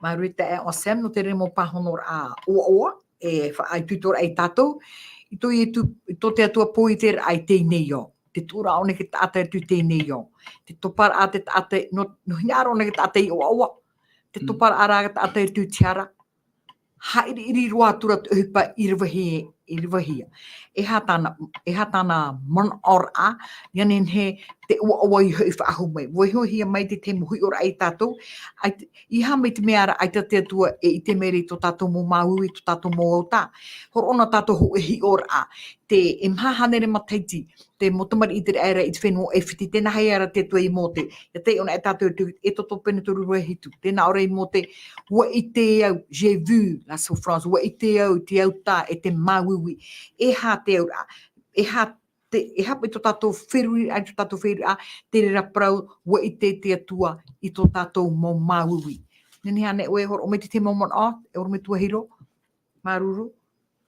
Māuruuru taeaʻe Sam, nō te reira mau pāhonoraʻa ʻoaʻoa, e faʻaitoitoraʻa ia tātou, i tō Ietu, i tō te Atua pōʻiteraʻa i teie nei ao. Te tuʻuraʻa ʻōna e te taʻata i roto i teie nei ao. Te toparaʻa te taʻata, nō, nō hinaʻaro ʻōna e te taʻata i ʻoaʻoa. Te Mm. toparaʻa rā te taʻata i roto i te hara. Haʻiriʻiri roa atu ra te ʻohipa i ravehia, i ravehia. E aha tāna, e aha tāna manaʻoraʻa, ʻia nehenehe te ʻoaʻoa i hoʻi faʻahou mai. ʻUa hiʻohia mai te tahi mau hiʻoraʻa ia tātou, ʻai te, ʻeiaha mai te mea ra ʻaita te Atua e ʻite mai ra i tō tātou mau māuiui, tō tātou mau autā. Hōroʻa ʻōna tātou hōʻē hiʻoraʻa, te, e maha hānere matahiti, te mau tamariʻi i te reira i te fenua ʻAifiti, tē nā hea ra te Atua ia Mōte, ʻia taiʻo anaʻe tātou i te Exode pene toru ʻīrava hitu, tē nā ʻō ra ia Mōte, ʻua ʻite au, j'ai vu la souffrance, ʻua ʻite au i te autā e te māuiui, e aha te auraʻa, e aha te, e aha paʻi tō tātou feruriraʻa, tō tātou feruriraʻa, te reira parau, ʻua ʻite te Atua i tō tātou mau māuiui. Nehenehe ānei ʻoe e hōroʻa mai te tahi mau manaʻo, e ʻorometua Hiro? Māuruuru.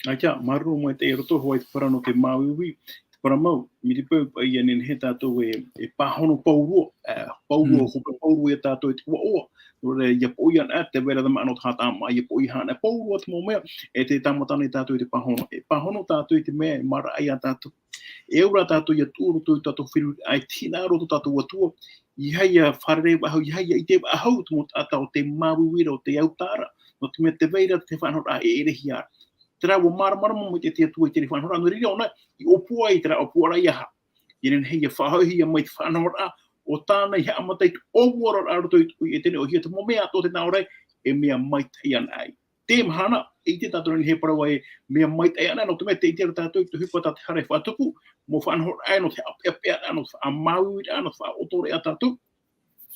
ʻAita, māuruuru maitaʻi i roto hoʻi i te parau nō te māuiui, te parau mau, mai te peu paʻi ʻia nehenehe tātou e, e pāhono pauroa, e, pauroa, Mm. hōpoi pauroa ia tātou i te ʻoaʻoa. Nō reira, ʻia poʻi anaʻe, tē vai ra te manaʻo tā te haʻamā, ʻia poʻi anaʻe pauroa te mau mea, e tē tāmata nei tātou i te pāhono. E pāhono tātou i te mea, e maraʻa ia tātou. E au ra tātou ʻia tuʻu roto i tō tātou feruriraʻa, e te hinaʻaro o tō tātou Atua, ʻeiaha ʻia fārerei faʻahou, ʻeiaha ʻia ʻite faʻahou te mau taʻata o te māuiui ra, o te autā ra, nō te mea tē vai ra te faʻanahoraʻa e ʻerehia ra. Terā ʻua māramarama mai te, te Atua i terā faʻanahoraʻa, nō reira ʻōna i ʻōpua ai terā ʻōpuaraʻa ia aha. ʻIa nehenehe ʻia faʻahoʻihia mai te faʻanahoraʻa, ʻo tāna i haʻamata i te ʻōmuaraʻa roto i te, i te nō ʻohia te mau mea atoʻa tē nā ʻō ra, e mea maitaʻi anaʻe. Te mahana, ʻite tātou nei e parau ē, mea maitaʻi ana, nō te mea tē ʻite ra tātou i te ʻohipa tā te hara e faʻatupu, mau faʻanahoraʻa nō te haʻapeʻapeʻa, nō te faʻamāuiuiraʻa, nō te faʻaʻotoʻoraʻa tātou.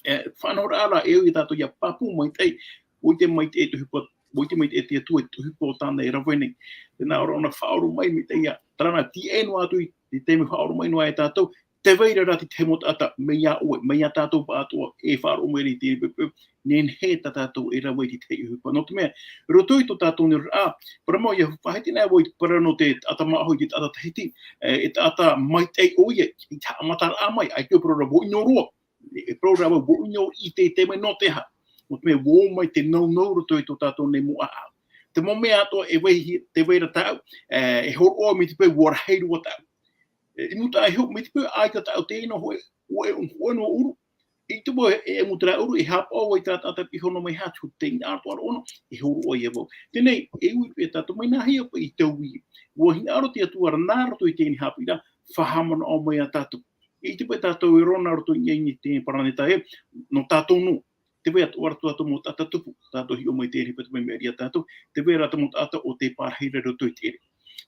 E, faʻanahoraʻa rā, e au ia tātou ʻia pāpū maitaʻi, ʻua ʻite maitaʻi te ʻohipa, ʻua ʻite maitaʻi te Atua i te ʻohipa o tāna e rave nei. Tē nā ʻō ra ʻōna faʻaora mai maitaʻi ia, terā nā tīaʻi noa atu i te taime faʻaora mai noa e tātou, tē vai ra rā te tahi mau taʻata, mai iā ʻoe, mai iā tātou pāʻatoʻa, e faʻaroʻo mai ra i teie poʻipoʻi, nehenehe tā tātou e rave i te tahi ʻohipa. Nō te mea, roto i tō tātou nei oraraʻa, parau mau ʻia faʻahiti nei vau i te parau nō te taʻata māʻohi, te taʻata Tahiti, e, e taʻata maitaʻi ʻoia, i te haʻamataraʻa mai, ʻaita e parau ra vau ʻino roa. E parau ra vau, vau ʻino i te, te mea nō te aha. Nō te mea, ʻua ō mai te nounou roto i tō tātou nei mau ʻāʻau. Te mau mea atoʻa e vai, tē vai ra tāʻu, e, e hōroʻa mai te peu ʻua rahi roa tāʻu. E, i mua iho, mai te peu ʻaita tāʻu tē ʻino hōʻē, ʻua e, ʻua e noa ʻuru. I te peu e, e ʻamu terā ʻuru, e haʻapaʻo vau i terā taʻata e piha noa mai hāʻati, te hinaʻaro atoʻa ʻōna, e hōroʻa ia vau. Teie, e ui e tātou mai nā hea paʻi i taui. ʻUa hinaʻaro te Atua ra nā roto i teie haʻapiʻiraʻa, faʻahaʻamanaʻo mai ia tātou. E ʻite paʻi tātou e rave nā roto i teie paraneta ē, nō tātou noa. Tē vai atoʻa ra tō tātou mau taʻata tupu, tātou hiʻo mai teie paʻi te mea i ʻere ia tātou, tē vai ra te mau taʻata ʻo tē pārahi ra i roto i te ʻere.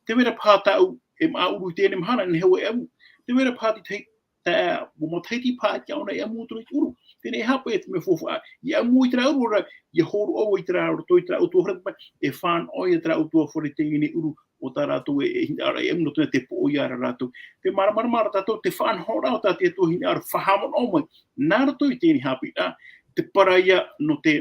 Tē vai ra paha tāʻu e māʻa ʻuru i teie mahana, nehenehe e ʻamu. Tē vai ra paha te tahi, tā, ʻua matahiti paha ʻia ʻōna e ʻamu atu i te ʻuru. Teie e aha paʻi te mea faufaʻa, ʻia ʻamu i terā ʻuru ra, ʻia hōroʻa vau i terā roto i terā ʻutuāfare, e fānaʻo ia terā ʻutuāfare i teie ʻuru, ʻo tā rātou e, e hinaʻaro e ʻamu nō te mea tē poʻo ia ra rātou. Te māramarama ra tātou, te faʻanahoraʻa o tā te Atua hinaʻaro faʻahaʻamanaʻo mai, nā roto i teie haʻapiʻiraʻa, te parau ia nō te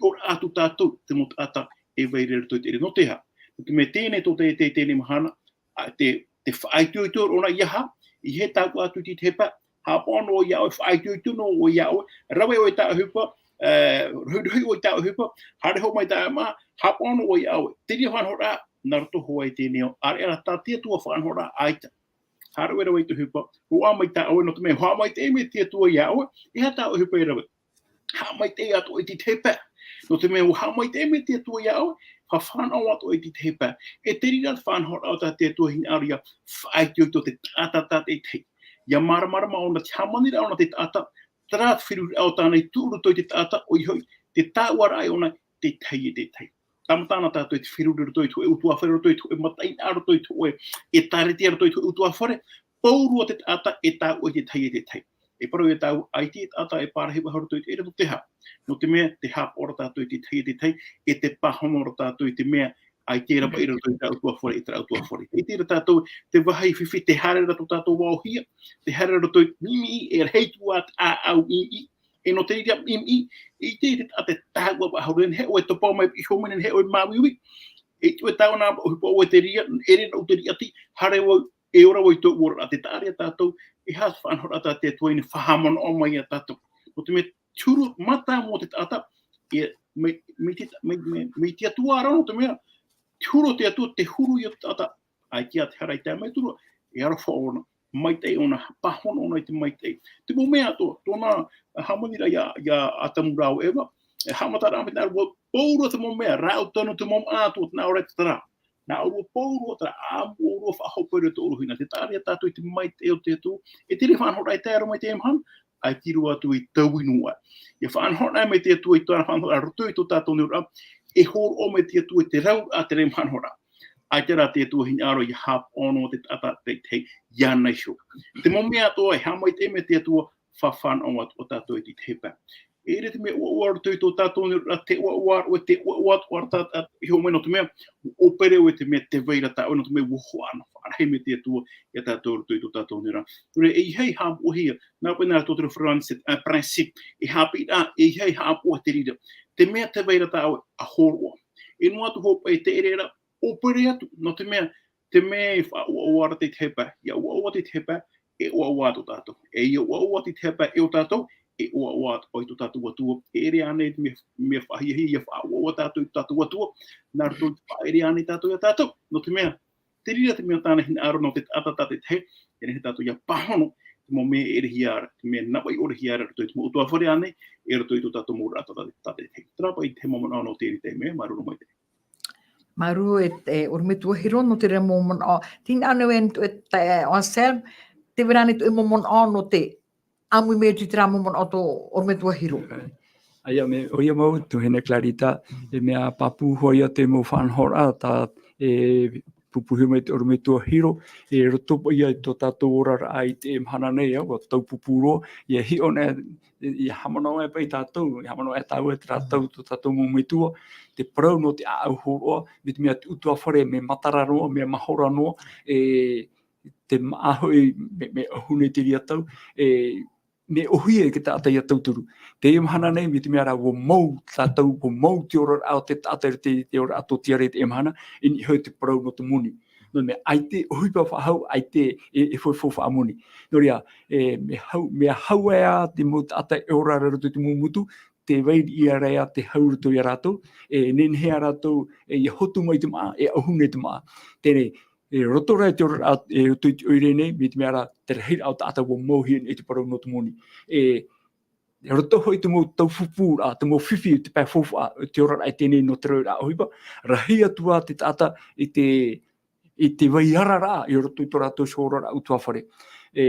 ora atu tātou, te mau taʻata e vai ra i roto i te ʻere nō te aha. Nō te mea teie tō te, te, teie mahana, a, te, te faʻaitoito ʻōna i aha, i hea tāʻu atu i te tahi pae, haʻapaʻo noa iā ʻoe, faʻaitoito noa iā ʻoe, rave ʻoe i tāʻu ʻohipa, e, rohirohi ʻoe i tāʻu ʻohipa, haere hoʻi mai tāʻu māʻa, haʻapaʻo noa iā ʻoe. Te reira faʻanahoraʻa, nā roto hoʻi i teie nei ao, ʻaore rā tā te Atua faʻanahoraʻa ʻaita. Haere ʻoe e rave i te ʻohipa, roaʻa mai tā ʻoe, nō te mea, haʻamaitaʻi mai te Atua iā ʻoe, e aha tāʻu ʻohipa e rave. Haʻamaitaʻi atoʻa i te tahi pae. Nō te mea, ʻua haʻamaitaʻi mai te Atua iā ʻoe, faʻafānaʻo atoʻa i te tahi pae. E te reira te faʻanahoraʻa o tā te Atua hinaʻaro ʻia faʻaitoito te taʻata tātaʻitahi. ʻIa māramarama ʻōna te hāmaniraʻa ʻōna te taʻata, terā te feruriraʻa o tāna i tuʻu roto i te taʻata, ʻoia hoʻi, te tāuʻaraʻa ʻōna, te tahi e te tahi. Tāmata na tātou i te feruri roto i te hōʻē ʻutuāfare, roto i te hōʻē mataʻeinaʻa, roto i te hōʻē ʻētārētia, roto i te hōʻē ʻutuāfare, pauroa te taʻata e tāuʻa i te tahi e te tahi. E parau ia tāua, ʻaita e taʻata e pārahi faʻahou roto i te ʻere nō te aha. Nō te mea, tē haʻapaʻo ra tātou i te tahi e te tahi, e tē pāhono ra tātou i te mea, ʻaita e rave i roto i terā ʻutuāfare, i terā ʻutuāfare. E ʻite ra tātou, te vāhi fifi, tē haere ra tō tātou vāohia, tē haere ra roto i te mimiʻi, e rahi atu ā te ʻāʻau i, i, e nō te reira i, i, i te, te, a te tāua faʻahou, nehenehe ʻoe e topa mai, i hōmene, nehenehe ʻoe e māuiui. E ʻite ʻoe tāua nā ʻohipa ʻoe te reira, e ʻere nō te reira iti, haere vau, e ora vau i tōʻu oraraʻa, tē taʻa ra ia tātou, e aha te faʻanahoraʻa tā te Atua i faʻahaʻamanaʻo mai ia tātou. Nō te mea, te huru, mātāmua te taʻata, e, mai, mai te, mai, mai, mai te Atua rā, nō te mea, te huru o te Atua, te huru ia te taʻata, ʻaita te hara i tae mai te Atua, e aroha ʻōna, maitaʻi ʻōna, pāhono ʻōna i te maitaʻi. Te mau mea atoʻa, tōna hāmaniraʻa ia, ia Atamu rāua Eva, e haʻamataraʻa mai nā rāua, pauroa te mau mea, rāʻau tanu, te mau māʻa atoʻa, nā ʻō ra te terā. Nā ʻō ra pauroa terā, ʻāmui pauroa, faʻahope ra tō ʻō ra hina, tē taʻa ra ia tātou i te maitaʻi o te Atua, e te reira faʻanahoraʻa e tae roa mai i teie mahana, ʻaita i roto atu i taui noa. ʻIa faʻanahoraʻa mai te Atua i tōna faʻanahoraʻa, roto i tō tātou nei oraraʻa, e hōroʻa mai te Atua i te rauraʻa, te reira faʻanahoraʻa. ʻAita rā te Atua hinaʻaro ʻia haʻapaʻo noa te taʻata te, te, iāna iho. Te mau mea atoʻa, e haʻamaitaʻi mai te Atua, faʻafānaʻo atu ā tātou i te tahi pae. E ʻere te mea ʻoaʻoa roto i tō tātou nei oraraʻa, te ʻoaʻoa, ʻoe te ʻoaʻoa atu ā tātou, i hōmene nō te mea, ʻua ʻōpere ʻoe i te mea tē vai ra tā ʻoe, nō te mea ʻua hoʻi ʻana, faʻarahi mai te Atua, ia tātou roto i tō tātou nei oraraʻa. Nō reira, e ʻeiaha e haʻamoʻehia, nā paʻi nā tō te Farāni, c'est un principe, e haʻapiʻiraʻa, e ʻeiaha e haʻamoʻe te reira. Te mea tē vai ra tā ʻoe, ʻa hōroʻa. E noa atu hoʻi paʻi te ʻere ra, ʻōpere atu, nō te mea, te mea e faʻaʻoaʻoa ra te tahi pae, ʻia ʻoaʻoa te tahi pae, e ʻoaʻoa tō tātou. E ʻia ʻoaʻoa te tahi pae, e ʻo tātou, e ʻoaʻoa ʻoe i tō tātou Atua. E ʻere ānei te mea, mea faʻahiahia, ʻia faʻaʻoaʻoa tātou i tō tātou Atua, nā roto i te faʻaʻere ānei tātou ia tātou. Nō te mea, te reira te mea tāna hinaʻaro nō te taʻata tātaʻitahi, e nehenehe tātou ʻia pāhono, te mau mea e ʻerehia ra, te mea navaʻi ʻorehia ra, roto i te mau ʻutuāfare ānei, e roto i tō tātou mau oraraʻa tātaʻitahi. Terā paʻi te mau manaʻo nō teie taime, māuruuru maitaʻi. Māuruuru e, e ʻorometua Hiro nō te reira mau manaʻo. Tē hinaʻaro nei atu e, e, Anselme, tē vai ra ānei tō ʻoe mau manaʻo nō te ʻāmui mai atu i terā mau manaʻo tō ʻorometua Hiro. ʻAia, mea, ʻoia mau, tuahine Clarita, e mea pāpū hoʻi ia te mau faʻanahoraʻa, tā, e, pupuhi mai te ʻorometua Hiro, e roto paʻi ia i tō tātou oraraʻa i teie mahana nei, ʻua taupupū roa, ʻia hiʻo na, ʻia haʻamanaʻo aʻe paʻi tātou, ʻia haʻamanaʻo aʻe tāua i terā tau tō tātou mau metua, te parau nō te ʻāʻau hōroʻa, mai te mea te ʻutuāfare, mea matara noa, mea mahora noa, e, te māʻa hoʻi, mea, mea ʻahu nei te reira tau, e, mea ʻōhie e te taʻata ʻia tauturu. Teie mahana nei, mai te mea rā, ʻua mau tātou, ʻua mau te oraraʻa o te taʻata i te, te oraraʻa tōtiare i teie mahana, e niʻa hoʻi te parau nō te moni. Nō te mea, ʻaita e ʻohipa faʻahou, ʻaita e, e, e faufaʻa faʻamoni. Nō reira, e, mea hau, mea hau aʻe ā te mau taʻata e ora ra i roto i te mau motu, tē vai ra ïa te hau i roto ia rātou, e nehenehe ā rātou, e, ʻia hotu mai te māʻa, e ʻahu nei te māʻa. Teie, e roto rā i te oraraʻa, e roto i te ʻoire nei, mai te mea rā, te rahiraʻa o taʻata ʻua mauhia i te parau nō te moni. E, e roto hoʻi te mau taupupūraʻa, te mau fifi, te pae faufaʻa, te oraraʻa i teie nei nō te reira ʻohipa, rahi atu ā te taʻata i te, i te vai araraʻa, i roto i tō rātou oraraʻa ʻutuāfare. E,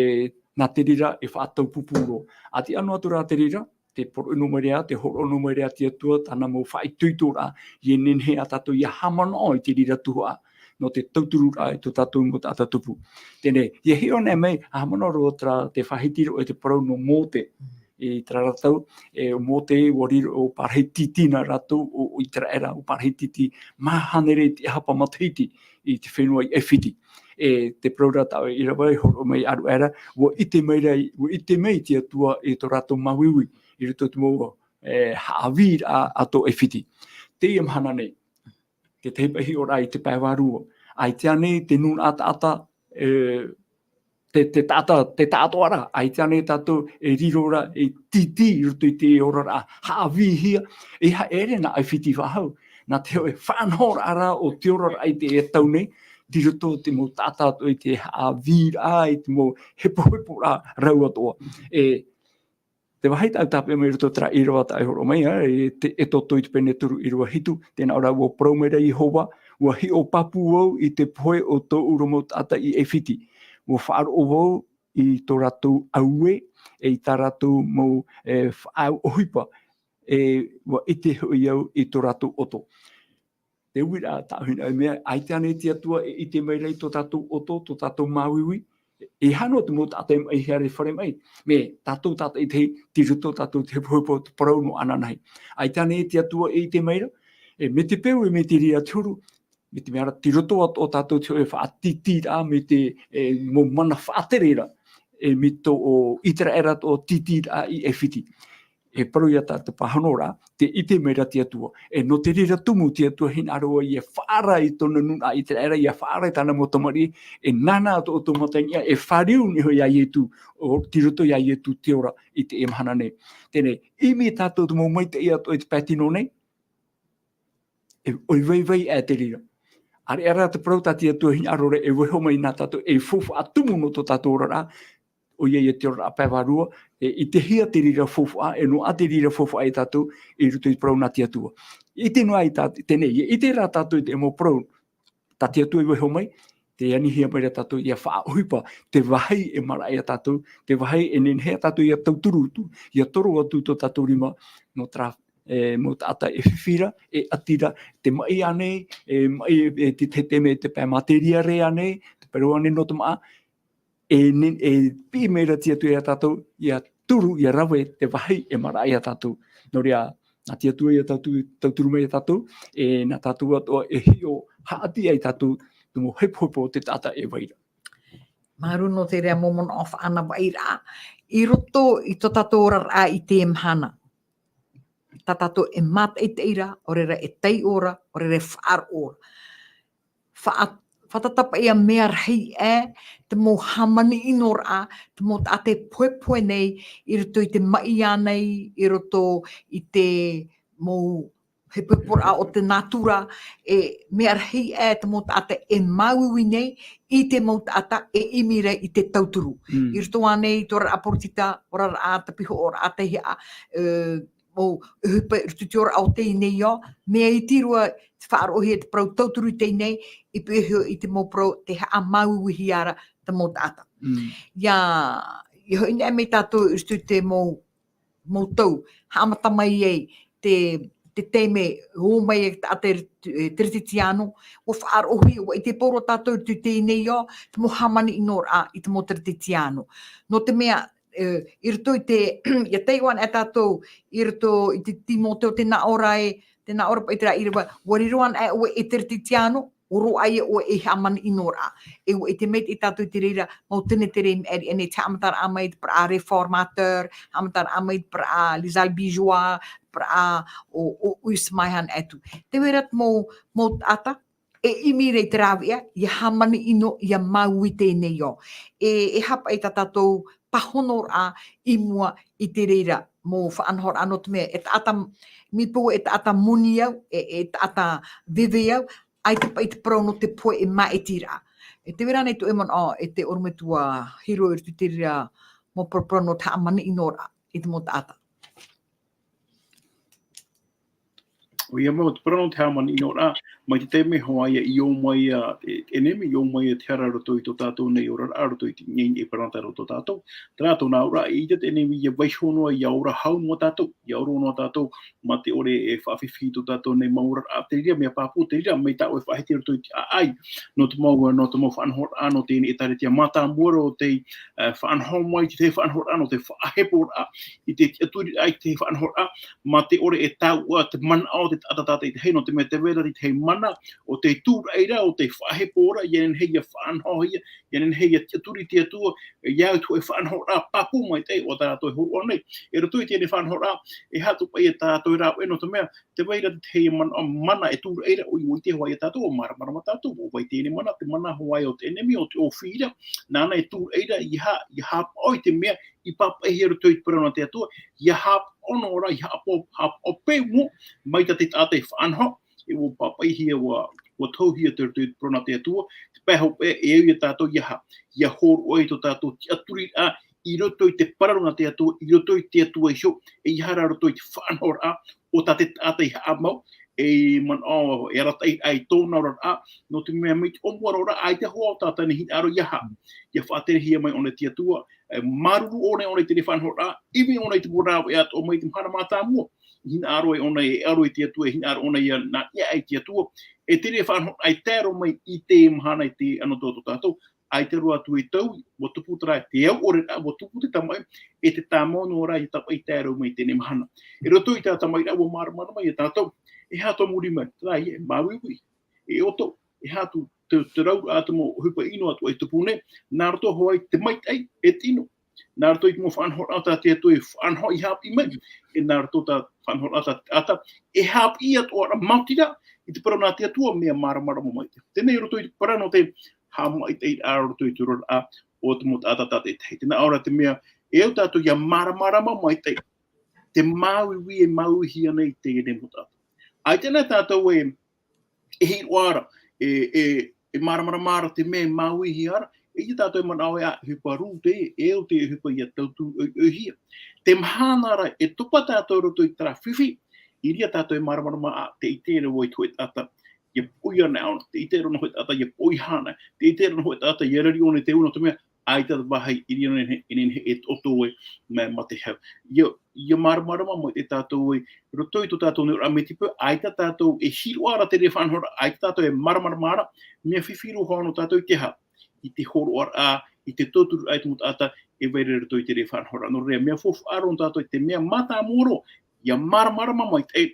nā te reira e faʻataupupū roa. ʻA tiʻa noa atu rā te reira, tē poroʻi noa mai ra, tē hōroʻa noa mai ra te Atua, tāna mau faʻaitoitoraʻa, ʻia nehenehe ā tātou ʻia haʻamanaʻo i te reira tuhaʻa, nō te tautururaʻa i tō tātou mau taʻata tupu. Teie, ʻia hiʻo na mai, ʻa haʻamanaʻo roa terā, tē faʻahiti roa i te parau nō Mōte, i terā ra tau, e, ʻo Mōte, ʻua riro ʻo pārahi tītī nā rātou, ʻo, ʻo ʻĪteraʻera, ʻo pārahi tītī, maha hānere i te hapa matahiti, i te fenua i ʻAifiti. E, te parau ra tā ʻoe ʻīrava i hōroʻa mai ʻāruʻa ra, ʻua ʻite mai ra, ʻua ʻite mai te Atua i tō rātou māuiui, i roto i te mau, e, haʻavīraʻa a tō ʻAifiti. Teie mahana nei, te tahi paʻi hiʻoraʻa i te pae vārua. ʻAita ānei te nūnaʻa taʻata, e, te, te taʻata, te taʻatoʻaraʻa, ʻaita ānei tātou e riro ra, e tītī i roto i te oraraʻa, haʻavīhia, e ha-, ʻere nā ʻAifiti faʻahou, nā te hōʻē faʻanahoraʻa rā o te oraraʻa i teie tau nei, tei roto te mau taʻata atoʻa i te haʻavīraʻa, i te mau hepoheporaʻa rau atoʻa. E, te vāhi tāʻu tāpeʻa mai i roto terā ʻīrava tā ʻoe i hōroʻa mai, ā, e te, ʻEtoto i te pene toru ʻīrava hitu, tē nā ʻō ra, ʻua parau mai ra Iehova, ʻua hiʻo pāpū vau i te pohe o tōʻu ra mau taʻata i ʻAifiti. ʻUa faʻaroʻo vau i tō rātou auē, e i tā rātou mau, e, faʻaau ʻohipa, e, ʻua ʻite hoʻi au i tō rātou ʻoto. Te uiraʻa tāʻu hinaʻaro, mea, ʻaita ānei te Atua e ʻite mai ra i tō tātou ʻoto, tō tātou māuiui, e, e aha noa te mau taʻata e maʻi haere fare maʻi, mea tātou tātaʻitahi, tei roto tātou te hepohepo, te parau nō ananahi. ʻAita ānei te Atua e ʻite mai ra, e, mai te peu, e mai te reira te huru, mai te mea ra, tei roto atoʻa tātou te hōʻē faʻatītīraʻa, mai te, e, mau mana faʻatere ra, e, mai tō ʻĪteraʻera tō tītīraʻa i ʻAifiti. E parau ia tā te pāhono ra, tē ʻite mai ra te Atua. E nō te reira tumu te Atua hinaʻaro ʻia faʻaara i tōna nūnaʻa ʻĪteraʻera, ʻia faʻaara i tāna mau tamariʻi, e nānā atoʻa tō Mataniʻa, e fāriu nei hoʻi iā Ietu, ʻo, tei roto iā Ietu te ora i teie mahana nei. Teie, ʻimi tātou te mau maitaʻi atoʻa i te pae tino nei, e, ʻoi vaivai aʻe te reira. ʻAreʻa rā te parau tā te Atua hinaʻaro ra e vaiiho mai nā tātou, e faufaʻa tumu nō tō tātou oraraʻa, ʻoia ia te oraraʻa pae vārua, e, ʻitehia te reira faufaʻa, e noaʻa te reira faufaʻa ia tātou, i roto i te parau nā te Atua. ʻIte noa i tā, teie, ʻia ʻite rā tātou i te mau parau, tā te Atua i vaiiho mai, tē anihia mai ra tātou ʻia faʻaʻohipa, te vāhi e maraʻa ia tātou, te vāhi e nehenehe ia tātou ʻia tauturu atu, ʻia toro atu tō tātou rima, nō terā, e, mau taʻata e fifi ra, e ʻati ra, tē maʻi ānei, e maʻi, e te, te, te mea, te pae materiare ānei, te parau ānei nō te māʻa, e ne-, e piʻi mai ra te Atua ia tātou, ʻia turu, ʻia rave te vāhi e maraʻa ia tātou. Nō reira, nā te Atua ia tātou, tauturu mai ia tātou, e nā tātou atoʻa e hiʻo haʻati ai tātou, te mau hepohepo o te taʻata e vai ra. Māuruuru nō te reira mau manaʻo faʻanahoraʻa, i roto i tō tātou oraraʻa i teie mahana. Tā tātou e mātaʻitaʻi ra, ʻo reira e taiʻo ra, ʻo reira e faʻaroʻo ra. Faʻa-, fātata paʻi ā mea rahi aʻe, te mau hāmani ʻino ra, te mau taʻata e pohepohe nei, i roto i te maʻi ānei, i roto i te mau hepoheporaʻa o te nātura, e mea rahi aʻe te mau taʻata e māuiui nei, i te mau taʻata e ʻimi ra i te tauturu. Mm. I roto ānei i tō rātou ʻāporitita, oraraʻa, te pihoʻoraʻa, te hiʻoraʻa, e, mau ʻohipa i roto i te oraraʻa o teie nei ao, mea iti roa te faʻaroʻohia te parau tauturu i teie nei, i pīhaʻi i te mau parau tē haʻamāuiuihia ra te mau taʻata. Mm. ʻIa, ʻia hoʻi nei mai tātou i roto i te mau mau tau, haʻamata mai ai te, te taime, ō mai ai te taʻata e Teretetiano, ua faʻaroʻohia, ua ʻite pauroa tātou i te teie nei ao, te mau hāmani ʻino ra i te mau Teretetiano. Nō te mea, e, i roto i te, ʻia taiʻo ana tātou, i roto i te Timoteo, tē nā ʻō ra e, tē nā ʻō ra paʻi te reira, ua riro ana ʻoe e Teretetiano, ʻo roaʻa ʻoe e hāmani ʻino ra. E ua ʻite mai tātou i te reira, mau tenetere i maʻiri aʻenei, te haʻamataraʻa mai te parau Réformateur, haʻamataraʻa mai te parau Les Albigeois, parau ʻo, ʻo Huss mai hānere atu. Tē vai ra te mau, mau taʻata, e ʻimi ra i te rāveʻa, ʻia hāmani ʻino, ʻia māuiui i teie nei ao. E, e aha paʻi tā tātou pāhonoraʻa i mua i te reira, mau faʻanahoraʻa nō te mea, e taʻata, mai te peu e taʻata moni au, e, e taʻata veve au, ʻaita paʻi te parau nō te pohe e māʻitiraʻa. E tē vai ra ānei tō ʻoe manaʻo, e te ʻorometua Hiro i roto i te reira mau paraparau nō te hāmani ʻino ra i te mau taʻata. ʻOia mau te parau nō te hāmani ʻino ra, mai te taime hoʻi ia i ō mai ia, e, ʻenemi, i ō mai ia te hara roto i tō tātou nei oraraʻa, roto i te, nei e parau nō tātou tō tātou. Terā tōna auraʻa, e ʻite te ʻenemi ʻia vaiiho noa, ʻia ora hau noa tātou, ʻia ora noa tātou, mā te ʻore e faʻafifi i tō tātou nei mau oraraʻa, te reira mea pāpū, te reira mai tā ʻoe faʻahiti roto i te ʻāʻai, nō te mau, nō te mau faʻanahoraʻa, nō teie nei ʻĒtārētia mātāmua ra ʻo tei, e, faʻanaho mai, te faʻanahoraʻa, nō te faʻaheporaʻa, i te tiʻaturiraʻa, i te faʻanahoraʻa, mā te ʻore e tāuʻa te manaʻo o te taʻata tātaʻitahi, nō te mea tē vai ra te tahi mana, ʻo tei tūraʻi ra, ʻo tei faʻahepo ra, ʻia nehenehe ʻia faʻanahohia, ʻia nehenehe ʻia tiʻaturi te Atua, ʻia au i te hōʻē faʻanahoraʻa pāpū maitaʻi, ʻo tā rātou e hōroʻa nei. I roto i teie faʻanahoraʻa, e aha atu paʻi tā rātou e rāveʻa, nō te mea, tē vai ra te tahi mana, mana e tūraʻi ra, ʻo, ʻo ʻite hoʻi ia tātou, ʻua māramarama tātou, ʻo vai teie mana, te mana hoʻi o te ʻenemi, ʻo te ʻōfī ra, nāna e tūraʻi ra, ʻia ha-, ʻia haʻapaʻo i te mea, i pāpaʻihia i roto i te parau nō te Atua, ʻia haʻapaʻo noa ra, ʻia haʻapaʻo, haʻapaʻo pē mua, mai tā te taʻata e faʻanaho, e ʻua pāpaʻihia, ʻua, ʻua tohuhia i roto i te parau nō te Atua, te pae hopeʻa, e au ia tātou ʻia ha-, ʻia hōroʻa i tō tātou tiʻaturiraʻa, i roto i te parau nō te Atua, i roto i te Atua iho, e ʻeiaha ra i roto i te faʻanahoraʻa, ʻo tā te taʻata i haʻamau, e manaʻo, e arataʻi ai tōna oraraʻa, nō te mea mai te ʻōmuaraʻa, ʻaita hoʻi ʻo tātou nei hinaʻaro ʻia ha-, ʻia faʻaterehia mai ʻōna e te Atua, e māuruuru ʻōna, ʻōna i teie faʻanahoraʻa, ʻimi ʻōna i te mau rāveʻa atoʻa mai te mahana mātāmua, hinaʻaro ai ʻōna e ʻaro i te Atua, e hinaʻaro ʻōna ʻia nā-, ʻia ʻai i te Atua, e teie faʻanahoraʻa e tae roa mai i te mahana i te anotau tō tātou, ʻaita roa atu e taui, ʻua tupu terā te au ʻore ra, ʻua tupu te tamaʻi, e te tāmau noa ra ʻia tāpaʻi tae roa mai i teie mahana. I roto i tā tamaʻi ra, ʻua māramarama ia tātou, e aha tō muri mai, terā ia, e māuiui, e ʻoto, e aha atu, te, te rau atu mau ʻohipa ʻino atu e tupu nei, nā roto hoʻi te maitaʻi, e tino, nā roto i te mau faʻanahoraʻa tā te Atua e faʻanaho i haʻapiʻi mai, e nā roto tā faʻanahoraʻa tā te taʻata, e haʻapiʻi atoʻa ra, maoti rā, i te parau nā te Atua, mea māramarama maitaʻi. Teie nei roto i te parau nō te haʻamaitaʻiraʻa roto i te oraraʻa o te mau taʻata tātaʻitahi. Tē nā ʻō ra te mea, e au tātou ʻia māramarama maitaʻi, te māuiui e māuiuihia nei i teie nei mau taʻata. ʻAita na tātou e, e hiʻo ra, e, e, e māramarama ra te mea e māuiuihia ra, e ʻaita tātou e manaʻo ē, ā, ʻohipa rū teie, e au te ʻohipa ʻia tauturu ʻoiʻoihia. Te mahana ra, e topa tātou i roto i terā fifi, i reira tātou e māramarama, ā, tē ʻite ra vau i te hōʻē taʻata, ʻia poʻi ana ʻōna, tē ʻite ra nō hōʻē taʻata, ʻia poʻihā ana, tē ʻite ra nō hōʻē taʻata, ʻia rari ʻōna i te ʻū, nō te mea, ʻaita te vāhi i reira e nehenehe, e nehenehe e toʻotoʻo ai, mā, mā te hau. ʻIa, ʻia māramarama maitaʻi tātou ē, i roto i tō tātou nei oraraʻa mai te peu, ʻaita tātou e hiʻo ra i teie faʻanahoraʻa, ʻaita tātou e māramarama ra, mea fifi roa hoʻi nō tātou i te aha, i te hōroʻaraʻa, i te tautururaʻa i te mau taʻata e vai ra i roto i teie faʻanahoraʻa. Nō reira, mea faufaʻa roa nō tātou, te mea mātāmua roa, ʻia māramarama maitaʻi,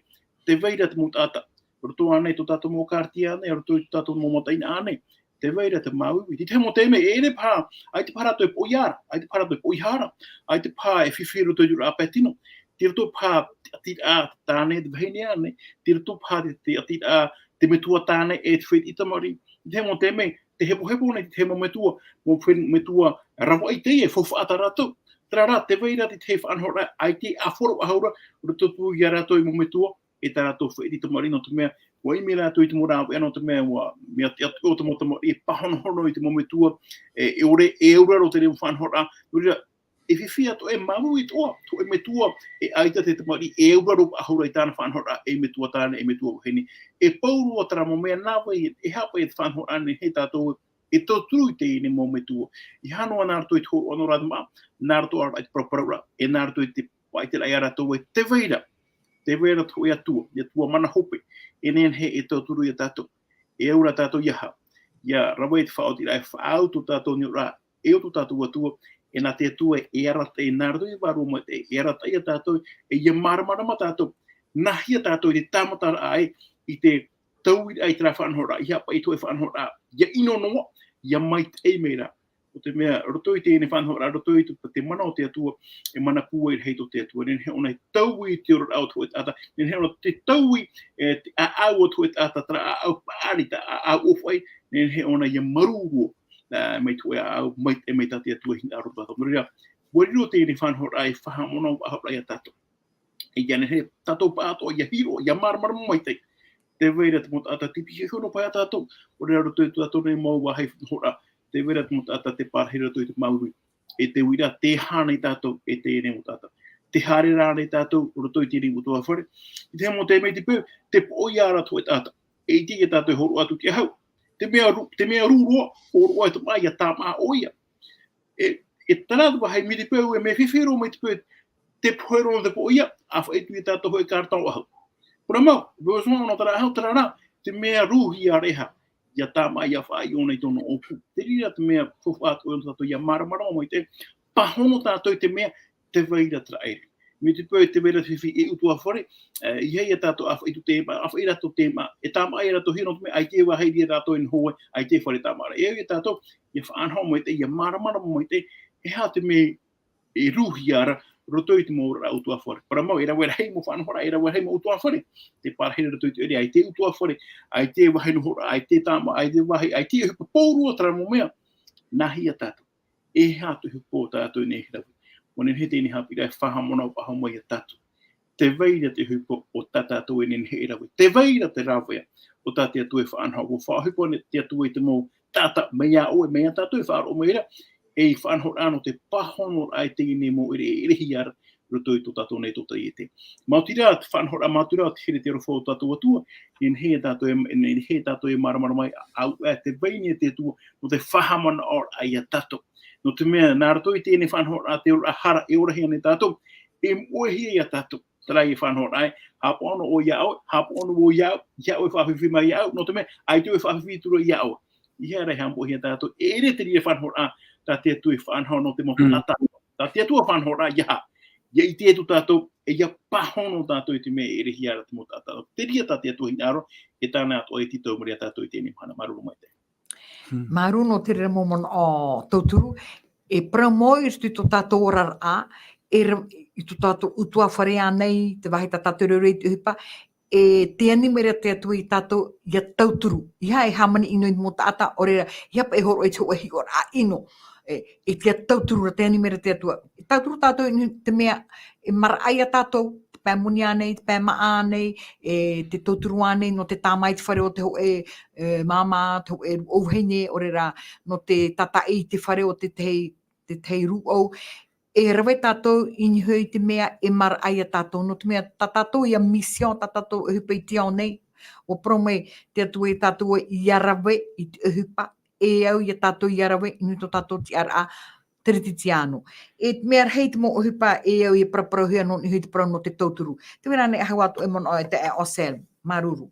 tē vai ra te mau taʻata, i roto ānei i tō tātou mau ʻĒkālesia nei, i roto i tō tātou mau mataʻeinaʻa nei, tē vai ra te māuiui. Te tahi mau taime, e ʻere paha, ʻaita paha rātou e poʻihā ra, ʻaita paha rātou e poʻihā ra, ʻaita paha e fifi i roto i te oraraʻa pae tino, tei roto paha te tiʻatiraʻa tāne, te vahine ānei, tei roto paha te, te tiʻatiraʻa te metua tāne e te fētiʻi tamariʻi. Te tahi mau taime, tē hepohepo nei te tahi mau metua, mau fe-, metua ravaʻi teie e faufaʻa tā rātou. Terā rā, tē vai ra te tahi faʻanahoraʻa, ʻaita e ʻāfaro faʻahou ra, i roto atu ia rātou e mau metua, e tā rātou fētiʻi tamariʻi, nō te mea, ʻua ʻimi rātou i te mau rāveʻa, nō te mea, ʻua, mea tiʻa atoʻa te mau tamariʻi e pāhonohono i te mau metua, e, e ʻore, e auraro te reira faʻanahoraʻa, nō reira, e fifi atoʻa, e māuiui atoʻa, te hōʻē metua, e ʻaita te tamariʻi, e auraro faʻahou ra i tāna faʻanahoraʻa, e metua tāne, e metua vahine. E pau roa terā mau mea nā vai, e aha paʻi te faʻanahoraʻa nei e tātou, e tauturu i teie nei mau metua. E aha noa nā roto i te hōroʻa nō rātou mā, nā roto ā i te paraparauraʻa, e nā roto i te faʻaʻite rā ia rātou ē, tē vai ra, tē vai ra te hōʻē Atua, te Atua mana hope, e nehenehe e tauturu ia tātou, e au rā tātou ia hā, ia rave i te faʻaotiraʻa e faʻaau tō tātou niʻa ra, e o tō tātou Atua, e nā te Atua e arataʻi, nā roto i te Vārua Maitaʻi, e arataʻi ia tātou, e ia māramarama tātou, nāhea tātou i te tāmataraʻa ē, i te tauiraʻa i terā faʻanahoraʻa, i haʻapaʻo i te hōʻē faʻanahoraʻa, ia ʻino noa, ia maitaʻi mai rā. ʻO te mea, roto i teie faʻanahoraʻa, roto i te, te mana o te Atua, e mana pūai rahi tō te Atua, nehenehe ʻōna e taui i te oraraʻa o te hōʻē taʻata, nehenehe ʻōna e taui, e, te ʻāʻau o te hōʻē taʻata, terā ʻāʻau paʻari, terā ʻāʻau ʻōfaʻi, nehenehe ʻōna ia marū roa, ā, mai te hōʻē ʻāʻau, mai, e mai tā te Atua e hinaʻaro tātou. Nō reira, ʻua riro teie faʻanahoraʻa e faʻahaʻamanaʻo faʻahou ia tātou. E ia nehenehe tātou pāʻatoʻa, ia hiʻo, ia māramarama maitaʻi. Tē vai ra te mau taʻata tē pihaʻi iho noa paʻi ia tātou, ʻo reira roto i tō tātou nei mau vāhi hōroʻa, tē vai ra te mau taʻata tē pārahi roto i te māuruuru. E tē vai ra, tē aha nei tātou, e teie nei mau taʻata. Tē haere ra nei tātou roto i teie nei ʻutuāfare. I te mau taime, te peu, tē poʻia ra te hōʻē taʻata. E ʻite ia tātou e hōroʻa atu i te ʻahu. Te mea rū, te mea rū roa, hōroʻa e tamaʻa ia tāmāʻa ʻoia. E, e terā te vāhi, mai te peu, e mea fifi roa mai te peu, tē pohe roa te poʻia, ʻa faʻaʻite ia tātou hōʻē carton ʻahu. Parau mau, heureusement ʻōna terā ʻahu, terā rā, te mea rūhia ra e aha, ia tāmāʻa, ia faʻaʻī ʻōna i tōna ʻōpū. Te reira te mea faufaʻa atu ʻoia nō tātou ia māramarama maitaʻi, pāhono tātou i te mea, tē vai ra terā ʻere. Mai te peu, tē vai ra te fifi e ʻutuāfare, e, ʻeiaha ia tātou ʻa faʻaʻite i te mea, ʻa faʻaʻite i rātou i te mea, e tāmāʻa ia rātou e hiʻo noa i te mea, ʻaita e vāhi ra rātou e noho ai, ʻaita e fare tāmāʻaraʻa. E au ia tātou, ia faʻanaho maitaʻi, ia māramarama maitaʻi, e aha te mea e rūhia ra, roto i te mau oraraʻa ʻutuāfare. Parau mau, e rave rahi mau faʻanahoraʻa, e rave rahi mau ʻutuāfare. Tē pārahi ra roto i te ʻoire, ʻaita e ʻutuāfare, ʻaita e vāhi nohoraʻa, ʻaita e tāmāʻa, ʻaita e vāhi, ʻaita e ʻohipa, pauroa terā mau mea. Nāhea tātou. E aha te ʻohipa o tātou nei e rave. ʻUa nehenehe teie haʻapiʻiraʻa e faʻahaʻamanaʻo faʻahou mai ia tātou. Tē vai ra te ʻohipa o tā tātou e nehenehe e rave. Tē vai ra te rāveʻa o tā te Atua e faʻanaho. ʻUa faʻaʻohipa nei te Atua i te mau taʻata, mai iā ʻoe, mai iā tātou e faʻaroʻo mai ra, ei faʻanahoraʻa nō te pāhonoraʻa i teie nei mau ʻere e ʻerehia ra roto i tō tātou nei tōtaiete. Maoti rā, te faʻanahoraʻa maoti rā, te here, te aroha o tō tātou Atua, e nehenehe tātou e, e nehenehe tātou e māramarama ai, ʻaita e, tē vai nei te Atua, nō te faʻahaʻamanaʻoraʻa ia tātou. Nō te mea, nā roto i teie faʻanahoraʻa, te oraraʻa hara e orahia nei tātou, e moʻehia ia tātou. Terā ia faʻanahoraʻa ē, haʻapaʻo noa ʻoe iā ʻoe, haʻapaʻo noa vau iā ʻoe, ʻeiaha ʻoe e faʻafifi mai iā ʻoe, nō te mea, ʻaita ʻoe e faʻafifi atu ra iā ʻoe. ʻEiaha rā e haʻamoʻehia tātou, e ʻere terā ia faʻanahoraʻa, tā te Atua e faʻanaho nō te mau taʻata. Tā te Atua faʻanahoraʻa ia aha? Ia ʻite atu tātou, e ia pāhono tātou i te mea e ʻerehia ra te mau taʻata. Terā tā te Atua e hinaʻaro, e tāna atoʻa e tītau mai ra ia tātou i teie mahana. Māuruuru maitaʻi. Hmm. Māuruuru nō te reira mau manaʻo tauturu, e parau mau i roto i tō tātou oraraʻa, e ra-, i tō tātou ʻutuāfare ānei, te vāhi tā tātou e rave i te ʻohipa, e tē ani mai ra te Atua ia tātou ia tauturu. ʻEiaha e hāmani ʻino i te mau taʻata, ʻo reira, ʻeiaha paʻi e hōroʻa i te hōʻē hiʻoraʻa ʻino. E, e tē ia tauturu ra, tē ani mai ra te Atua. E tauturu tātou i te mea, e maraʻa ia tātou, te pae moni ānei, te pae māʻa ānei, e te tauturu ānei, nō te tāmā i te fare o te hōʻē, e, māmā, te hōʻē rūʻau vahine, ʻo reira, nō te tātaʻi i te fare o te tahi, te tahi rūʻau. E rave tātou i niʻa i te mea e maraʻa ia tātou, nō te mea tā tātou ia mission, tā tātou ʻohipa i te ao nei, ʻua parau mai te Atua ia tātou ia rave i te ʻohipa, e au ia tātou ia rave i niʻa i tō tātou tiʻaraʻa Teretitiāno. E mea rahi te mau ʻohipa e au ia paraparauhia nō niʻa i te parau nō te tauturu. Tē vai ra ānei ʻahau atoʻa e manaʻo e taeaʻe Osel, māuruuru.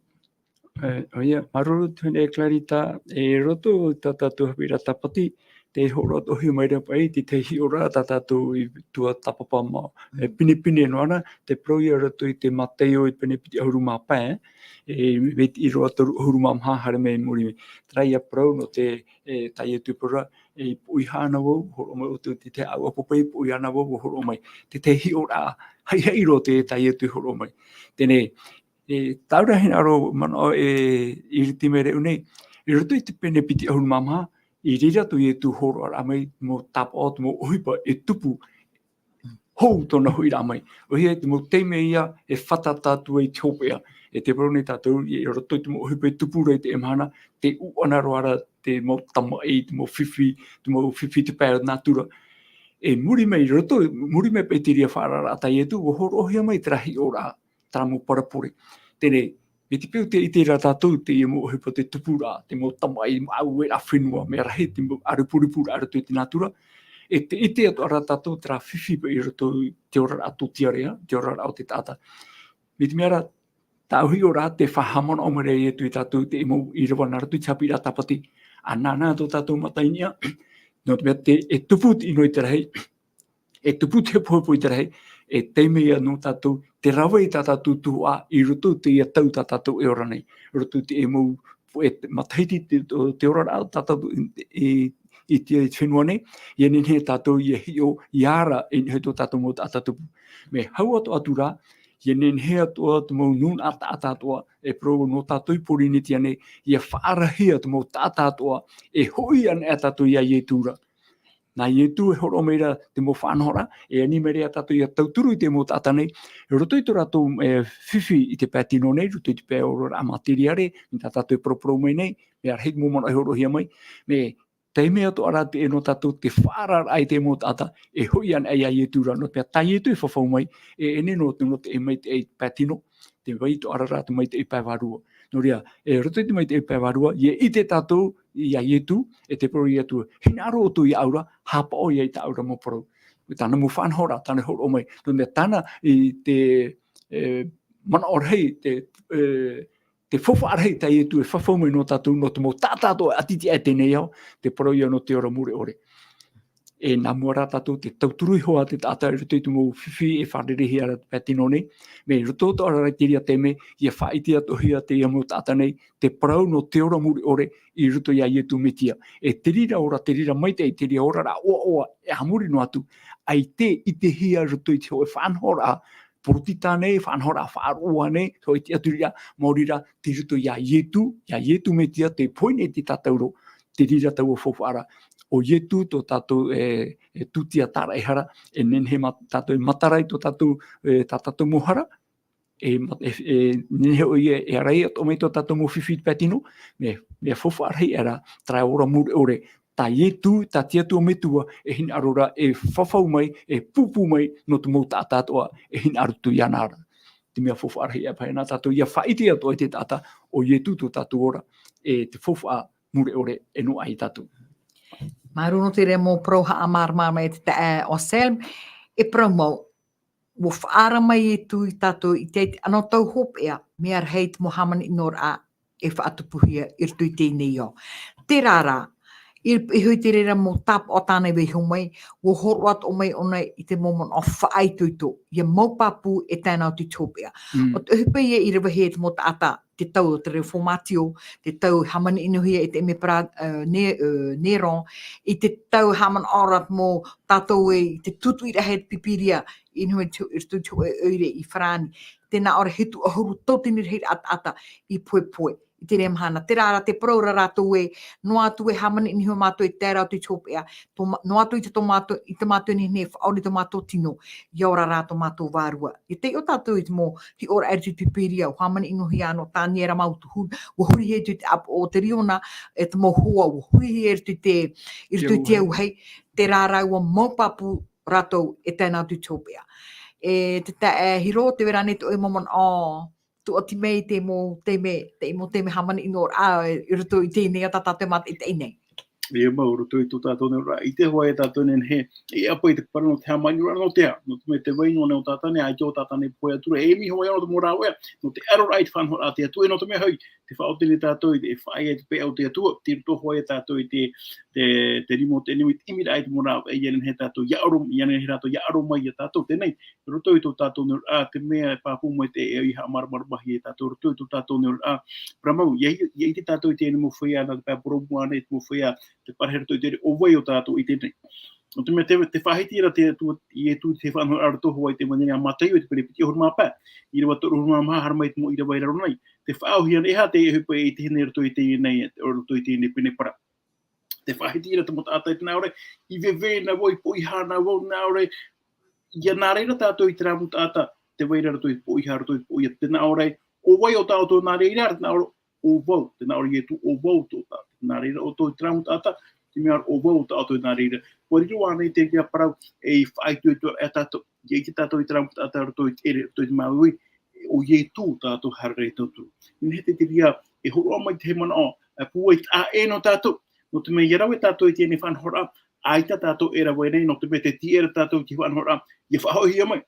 E, ʻoia, māuruuru tuahine Clarita, e roto i tā tātou haʻapiʻiraʻa tāpati, tē hōroʻa atoʻa mai ra paʻi te tahi hiʻoraʻa tā tātou i tuatāpapa ma-, e, pinepine noa na, tē parau ia roto i te Mataio i te pene piti ʻahuru mā pae, e, veiti ʻīrava toru ʻahuru mā maha haere mai i muri. Terā ia parau nō te, e, tā Ietu i parau ra, e, poʻihā na vau, hōroʻa mai ʻoutou te tahi ʻāuʻa poʻipoʻi, poʻihā na vau, hōroʻa mai. Te tahi hiʻoraʻa, haʻihaʻi roa te, tā Ietu i hōroʻa mai. Teie nei, e, tā ʻoe e hinaʻaro manaʻo e iriti mai ra ʻō nei, i roto i te pene piti ʻahuru mā maha, i reira tō Ietu hōroʻaraʻa mai, mau tāpaʻo, mau ʻohipa e tupu, hou tōna hoʻiraʻa mai. ʻOhie te mau taime ia e fātata atu ai te hopeʻa. E tē parau nei tātou, i roto i te mau ʻohipa e tupu ra i teie mahana, tē ʻūʻana roa ra te mau tamaʻi, te mau fifi, te mau fifi i te pae nātura. E muri mai, i roto, muri mai paʻi i terā faʻaararaʻa tā Ietu, ʻua hōroʻahia mai terā hiʻoraʻa, terā mau parabole. Teie nei, mai te peu tē ʻite ra tātou, teie mau ʻohipa te tupuraʻa, te mau tamaʻi, mau aueraʻa fenua, mea rahi te mau ʻārupurupuraʻa i roto i te nātura. E te, ʻite atoʻa ra tātou terā fifi i roto i te oraraʻa tōtiare, te oraraʻa o te taʻata. Mai te mea ra, tāʻu hiʻo ra, tē faʻahaʻamanaʻo mai ra Ietu ia tātou i te mau ʻīrava nā roto i te haʻapiʻiraʻa tāpati. ʻA nānā tō tātou mata i niʻa, nō te mea te, e tupu te ʻino i te rahi, e tupu te hepohepo i te rahi, e taime ia nō tātou, te rave i tā tātou tuhaʻa, i roto i teie tau tā tātou e ora nei. I roto i te mau, e matahiti te, te, te oraraʻa tā tātou i, i, i te fenua nei, ʻia nehenehe tātou ʻia hiʻo, ʻia ara, e nehenehe tō tātou mau taʻata tupu. Mea hau atoʻa atu ra, ʻia nehenehe atoʻa te mau nūnaʻa taʻata atoʻa, e parau nō tātou i Pōrīnetia nei, ʻia faʻaarahia te mau taʻata atoʻa, e hoʻi ana e tātou ia Ietu ra. Nā Ietu e hōroʻa mai ra te mau faʻanahoraʻa, e ani mai ra ia tātou ʻia tauturu i te mau taʻata nei, i roto i tō rātou, e, fifi i te pae tino nei, i roto i te pae oraraʻa materiare, mai tā tātou e paraparau mai nei, mea rahi te mau manaʻo e hōroʻahia mai, mea taime atoʻa ra te, e nō tātou te faʻaararaʻa i te mau taʻata, e hoʻi ana ia Ietu ra, nō te mea tā Ietu e fafau mai, e, e nehenehe nō te, nō te, e maitaʻi pae tino, te vai atoʻa ra te maitaʻi pae vārua. Nō reira, e roto i te maitaʻi pae vārua, ʻia ʻite tātou ia Ietu, e tē parau ia Ietu, hinaʻaro ʻoutou iāʻu ra, haʻapaʻo ia i tāʻu ra mau parau. Tāna mau faʻanahoraʻa, tāna e hōroʻa mai. Nō te mea tāna i te, e, manaʻo rahi, te, e, te faufaʻa rahi tā Ietu e fafau mai nō tātou, nō te mau taʻata atoʻa e ʻati i teie nei ao, te parau ia nō te ora mure ʻore. E nā mua rā tātou te tauturu iho ā te taʻata i roto i te mau fifi e fārereihia ra te pae tino nei, mea i roto atoʻa ra i terā taime, ʻia faʻaʻite atoʻahia teie mau taʻata nei, te parau nō te ora mure ʻore i roto ia Ietu Metia. E te reira ora, te reira maitaʻi, te reira oraraʻa ʻoaʻoa, e a muri noa atu, ʻaita e ʻitehia i roto i te hōʻē faʻanahoraʻa, poritita nei, faʻanahoraʻa faʻaroʻo nei, hōʻē tiʻaturiraʻa, maori rā, tei roto ia Ietu, ia Ietu Metia, tē pohe nei te tātauro, te reira taua faufaʻa ra. ʻO Ietu tō tātou, e, e tūtia tāraʻehara, e nehenehe mā tātou e matara i tō tātou, e, tā tātou mau hara, e ma-, e, e nehenehe ʻoia e ʻarai atoʻa mai tō tātou mau fifi i te pae tino, mea, mea faufaʻa rahi aʻe ra, terā ora mure ʻore, tā Ietu, tā te Atua Metua, e hinaʻaro ra, e fafau mai, e pūpū mai, nō te mau taʻata atoʻa, e hinaʻaro atu iāna ra. Te mea faufaʻa rahi aʻe paʻi nā tātou, ʻia faʻaʻite atoʻa i te taʻata, ʻo Ietu tō tātou ora, e te faufaʻa mure ʻore, e noaʻa ia tātou. Māuruuru nō te reira mau parau haʻamāramarama e te taeaʻe Anselme, e parau mau, ʻua faʻaara mai Ietu ia tātou i te, i te anotau hopeʻa, mea rahi te mau hāmani ʻino ra e faʻatupuhia i roto i teie nei ao. Terā rā, i, i roto i te reira mau tāpaʻo tāna i vaiiho mai, ʻua hōroʻa atoʻa mai ʻōna i te mau manaʻo faʻaitoito, ʻia mau pāpū e tae noa atu i te hopeʻa. Mm. ʻO te ʻohipa ia i ravehia e te mau taʻata, te tau o te reformatio, te tau hāmani ʻinohia e te emepera, e, Ne-, e, Néron, i te tau hāmani ʻino ra te mau tātou e, i te tutuʻiraʻa e te Pīpīria, i niʻa i te, i roto i te hōʻē ʻoire i Farāni. Tē nā ʻō ra e hitu ʻahuru tauatini rahiraʻa taʻata i pohepohe i terā mahana. Terā rā te parau ra rātou ē, noa atu e hāmani ʻinohia mātou e tae ra atu i te hopeʻa, tō ma-, noa atu i te tō mātou, i tā mātou e nehenehe e faʻaʻore i tō mātou tino, ʻia ora rā tō mātou vārua. ʻIa taiʻo tātou i te mau hiʻoraʻa i roto i te Pīpīria, ʻua hāmani ʻinohia ʻo Taniera Mautuhuna, ʻua hurihia i roto i te ʻāpoʻo o Teriona, e te mau hoa, ʻua hurihia i roto i te, i roto i te auahi, terā rā ʻua mau pāpū rātou e tae noa atu i te hopeʻa. E te taeaʻe Hiro, tē vai ra ānei te ʻoe mau manaʻo, tūʻati mai i te mau taime, te mau taime hāmani ʻino ra, i roto i teie nei ao tā tātou e mātaʻitaʻi nei. ʻIa mau, i roto i tō tātou nei oraraʻa, ʻite hoʻi tātou e nehenehe e ʻapo i te parau nō te hāmani ʻino ra nō te aha, nō te mea tē vai noa nei ʻo tātou nei, ʻaita ʻo tātou nei e pohe atu ra, e ʻimi hoʻi nō te mau rāveʻa, nō te ʻaroraʻa i te faʻanahoraʻa a te Atua, e nō te mea hoʻi, tē faʻaoti nei tātou i te faʻaea i te peʻa o te Atua, tei roto hoʻi ia tātou i te, te, te rima o te ʻenemi, te ʻimiraʻa i te mau rāveʻa, ʻia nehenehe tātou ʻia ʻaro, ʻia nehenehe rātou ʻia ʻaro mai ia tātou, teie nei, i roto i tō tātou nei oraraʻa, te mea e pāpū mai te, e, ʻia haʻamāramaramahia tātou, i roto i tō tātou nei oraraʻa, parau mau, ʻia, ʻia ʻite tātou i teie nei mau feiā, nā te pae parau mua nei, te mau feiā, tē parahi ra i roto i te reira, ʻo vai ʻo tātou i teie nei. Nō te mea tē, tē faʻahiti ra te Atua, Ietu i te faʻanahoraʻa i roto hoʻi i te Mātaio, i te pene piti ʻahuru mā pae, ʻīrava toru ʻahuru mā maha, haere mai i te mau ʻīrava i raro nei. Tē faʻaauhia nei, e aha te ʻohipa e ʻitehia nei i roto i teie nei, i roto i teie nei pene parau. Tē faʻahiti ra te mau taʻata i te nā ʻō ra, i veve na vau, i poʻihā na vau, nā ʻō ra, ʻia nā reira tātou i terā mau taʻata, tē vai ra i roto i te poʻihā, roto i te poʻihā, te nā ʻō ra, ʻo vai ʻo tā ʻoutou nā reira, te nā ʻō ra, ʻo vau, te nā ʻō ra Ietu, ʻo vau tō tā, nā reira ʻoutou i terā mau taʻata, te mea ʻo vau tā ʻoutou nā reira. ʻUa riro ānei teie parau, e faʻaitoitoraʻa tātou, ʻia ʻite tātou i terā mau taʻata roto i te ʻere, roto i te māuiui, ʻo Ietu tā ʻoutou haere ra e tauturu. Nehenehe te reira, e hōroʻa mai te manaʻo, e pūai taʻa ʻē nō tātou, nō te mea ʻia rave tātou i teie nei faʻanahoraʻa, ʻAita tātou e rave nei, nō te mea tē tiʻa ra tātou i te faʻanahoraʻa, ʻia faʻahoʻihia mai.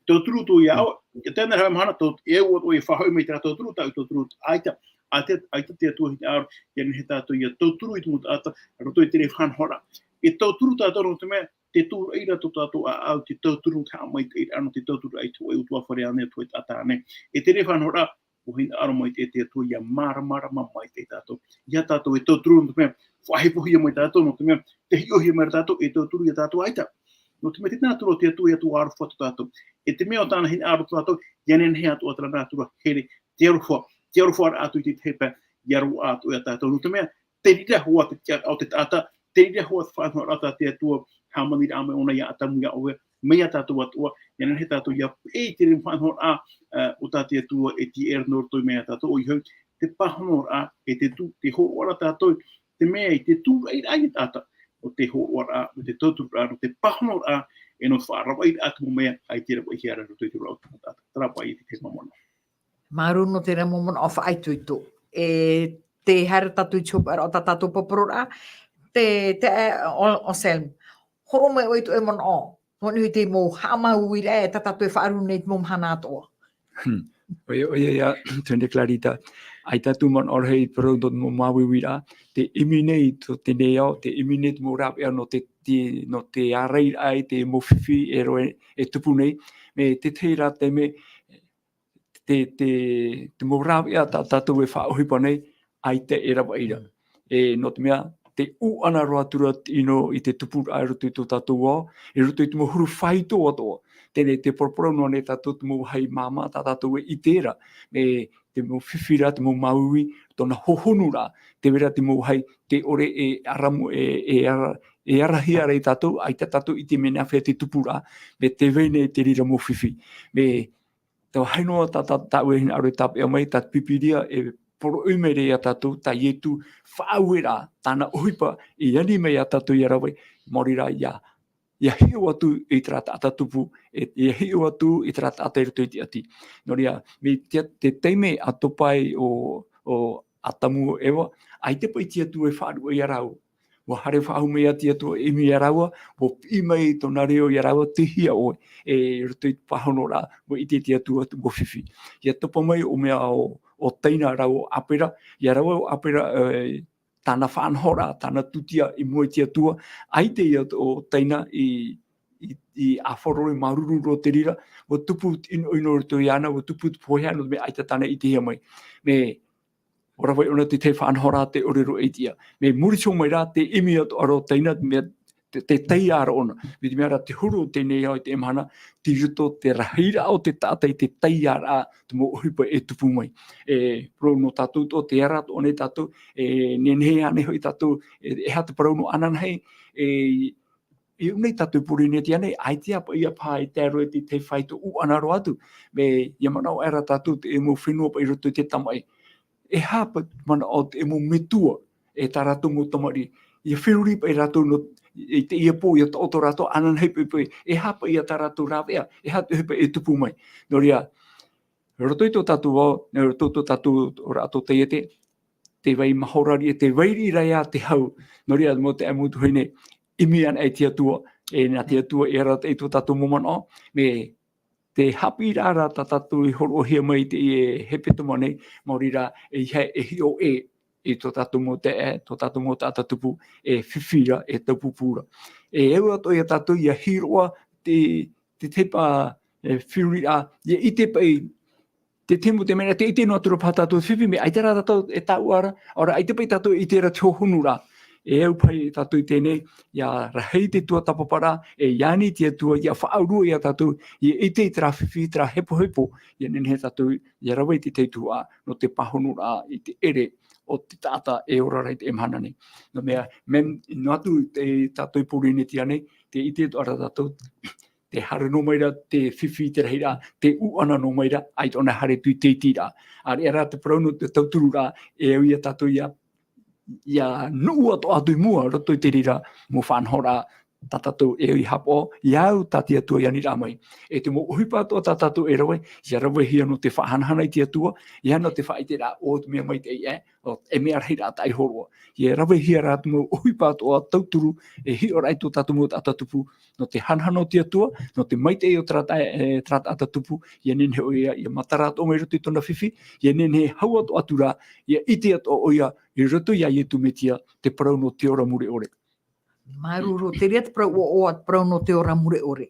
Tauturu atoʻa iā ʻoe, ʻia tae noa ra mahana, tō, e au atoʻa ʻia faʻahoʻi mai terā tauturu, tāʻu tauturu, ʻaita, ʻaita, ʻaita te Atua hinaʻaro, ʻia nehenehe tātou ʻia tauturu i te mau taʻata, roto i terā faʻanahoraʻa. E tauturu tātou nō te mea, te tūraʻi ra tō tātou ʻāʻau, te tauturu nō te haʻamaitaʻiraʻa, nō te tauturu i te hōʻē ʻutuāfare ānei, te hōʻē taʻata ānei. E terā faʻanahoraʻa, ʻua hinaʻaro maitaʻi te Atua ʻia māramarama maitaʻi tātou. ʻEiaha tātou e tauturu nō te mea, faʻahepohia mai tātou nō te mea, tē hiʻohia mai ra tātou, e tauturu ia tātou ʻaita. Nō te mea te nātura o te Atua e Atua aroha tō tātou. E te mea o tāna hinaʻaro tō tātou, ʻia nehenehe atoʻa terā nātura here, te aroha, te aroharaʻa atu i te tahi pae, ʻia roaʻa atoʻa ia tātou. Nō te mea, te reira hoʻi te tiʻaraʻa o te taʻata, te reira hoʻi te faʻanahoraʻa tā te Atua, hāmaniraʻa mai ʻōna iā Atamu, iā ʻoe, mai iā tātou atoʻa, ʻia nehenehe tātou ʻia peʻe i te faʻanahoraʻa, ā, o tā te Atua e tiʻa ra nō roto mai iā tātou, ʻoia hoʻi, te pāhonoraʻa, e te tū, te hōroʻaraʻa tātou, te mea i te tūraʻiraʻa i te taʻata, ʻo te hōroʻaraʻa, ʻo te tautururaʻa, ʻo te pāhonoraʻa, e nō te faʻaravaʻiraʻa atu mau mea, ʻaita e ravaʻihia ra roto i te auraʻa o te taʻata. Terā paʻi te tahi mau manaʻo. Māuruuru nō terā mau manaʻo faʻaitoito. E tē haere tātou i te hopeʻaraʻa o tā tātou poroʻi ra, te, te, ʻo, ʻo Selm. Hōroʻa mai ʻoe i tō ʻoe manaʻo. Nō niʻa i te mau haʻamāuiuiraʻa e tā tātou e faʻaruʻe nei i te mau mahana atoʻa. Hmm. ʻOia, ʻoia ia, Tene Clarita. ʻAita tātou manaʻo rahi i parau nō te mau māuiuiraʻa, tē ʻimi nei tō teie nei ao, tē ʻimi nei te mau rāveʻa nō te, te, nō te ārairaʻa i te mau fifi e rave, e tupu nei. Mea te tahi rā taime, te, te, te mau rāveʻa tā tātou e faʻaʻohipa nei, ʻaita e ravaʻi ra. Mm. E, nō te mea, tē ʻūʻana roa atu ra te ʻino i te tupuraʻa i roto i tō tātou ao, i roto i te mau huru faito atoʻa. Teie nei te paraparau noa nei tātou te mau vāhi māmā tā tātou e ʻite ra, e te mau fifi ra, te mau māuiui, tōna hōhonuraʻa, tē vai ra te mau vāhi, tē ʻore e ara mo-, e, e ara, e arahia ra ia tātou, ʻaita tātou i ʻite mea nāfea te tupuraʻa, mea tē vai nei te reira mau fifi. Mea, te vāhi noa tā, tā, tāʻu e hinaʻaro e tāpeʻa mai, tā te Pīpīria e poroʻi mai ra ia tātou, tā Ietu faʻaueraʻa, tāna ʻohipa, i ani mai ia tātou ʻia rave, maori rā ʻia, ʻia hiʻo atu i terā taʻata tupu, e, ʻia hiʻo atu i terā taʻata i roto i te ʻati. Nō reira, mai te, te taime a topa ai ʻo, ʻo Atamu ʻo Eva, ʻaita paʻi te Atua e faʻaruʻe ia rāua. ʻUa haere faʻahou mai ā te Atua e ʻimi ia rāua, ʻua piʻi mai tōna reo ia rāua, tei hea ʻoe, e roto i te pāhonoraʻa, ʻua ʻite te Atua, ʻua fifi. ʻIa topa mai ʻo mea ʻo, ʻo Taina rāua ʻo ʻĀpera, ia rāua ʻo ʻĀpera, e, tāna faʻanahoraʻa, tāna tūtia i mua i te Atua, ʻaita ia ʻo Taina i, i, i ʻāfarore māuruuru roa te reira, ʻua tupu te ʻinoʻino i roto iāna, ʻua tupu te pohe nō te mea ʻaita tāna i ʻitehia mai. Mea, ʻua rave ʻōna te tahi faʻanahoraʻa tē ʻore roa e ʻitehia. Mea muri iho mai rā, tē ʻimi atoʻa ra ʻo Taina, mea te, te taiā ra ʻōna. Mai te mea rā te huru o teie nei ao i teie mahana, tei roto te rahiraʻa o te taʻata i te taiāraʻa, te mau ʻohipa e tupu mai. E, parau nō tātou atoʻa, tē ara atoʻa nei tātou, e, nehenehe ānei hoʻi tātou, e, e aha te parau nō ananahi, e, i ʻō nei tātou i Pōrīnetia nei, ʻaita paʻi ia paha e tae roa i te tahi faito ʻūʻana roa atu, mea, ʻia manaʻo aʻera tātou te mau fenua paʻi i roto i te tamaʻi. E aha paʻi te manaʻo o te mau metua, e tā rātou mau tamariʻi. ʻIa feruri paʻi rātou nō, i teie pō, ʻia taʻoto rātou, ananahi paʻi paʻi, e aha paʻi ia tā rātou rāveʻa, e aha te ʻohipa e tupu mai. Nō reira, roto i tō tātou ao, roto i tō tātou oraraʻa tōtaiete, tē vai mahora riʻi, tē vai riʻi ra ia te hau. Nō reira, mau taeaʻe, mau tuahine, ʻimi anaʻe i te Atua, e nā te Atua e arataʻi i tō tātou mau manaʻo, mea te haʻapiʻiraʻa rā tā tātou i hōroʻahia mai i teie hepetoma nei, maori rā, ʻeiaha e hiʻo ʻē i tō tātou mau taeaʻe, tō tātou mau taʻata tupu, e fifi ra, e taupupū ra. E au atoʻa ia tātou ʻia hiʻo ā te, te tahi paʻi, e, feruriraʻa, ʻia ʻite paʻi, te tahi mau mea, tē ʻite noa atu ra paha tātou fifi, mea ʻaita rā tātou e taʻu ra, ʻaore rā ʻaita paʻi tātou e ʻite ra te hōhonuraʻa. E au paʻi tātou i teie nei, ʻia rahi te tuatāpaparaʻa, e ani te Atua, ʻia faʻaurua ia tātou, ʻia ʻite i terā fifi, terā hepohepo, ʻia nehenehe tātou, ʻia rave i te tahi tuhaʻa, nō te pāhonoraʻa i te ʻere o te taʻata e ora ra i teie mahana nei. Nō te mea, mea, noa atu te, tātou i Pōrīnetia nei, tē ʻite atoʻa ra tātou, tē haere noa mai ra te fifi i te rahiraʻa, tē ʻūʻana noa mai ra, ʻaita ʻōna e haere atu i te itiraʻa. ʻĀreʻa rā te parau nō te tautururaʻa, e au ia tātou ʻia, ʻia nuʻu atoʻa atu i mua, roto i te reira mau faʻanahoraʻa, tā tātou e ʻoi haʻapaʻo, ʻia au tā te Atua i aniraʻa mai. E te mau ʻohipa atoʻa tā tātou e rave, ʻia ravehia nō te faʻahanahana i te Atua, ʻia nō te faʻaʻiteraʻa o te mea maitaʻi ē, ʻo, e mea rahiraʻa taʻi hōroʻa. ʻIa ravehia rā te mau ʻohipa atoʻa tauturu, e hiʻo ra i tō tātou mau taʻata tupu, nō te hanahana o te Atua, nō te maitaʻi o terā taʻa-, e, terā taʻata tupu, ʻia nehenehe ʻoia, ʻia matara atoʻa mai i roto i tōna fifi, ʻia nehenehe hau atoʻa atu ra, ʻia ʻite atoʻa ʻoia, i roto ia Ietu Metia, te parau nō te ora mure ʻore. Māuruuru, terā te parau ʻoaʻoa, te parau nō te ora mure ʻore.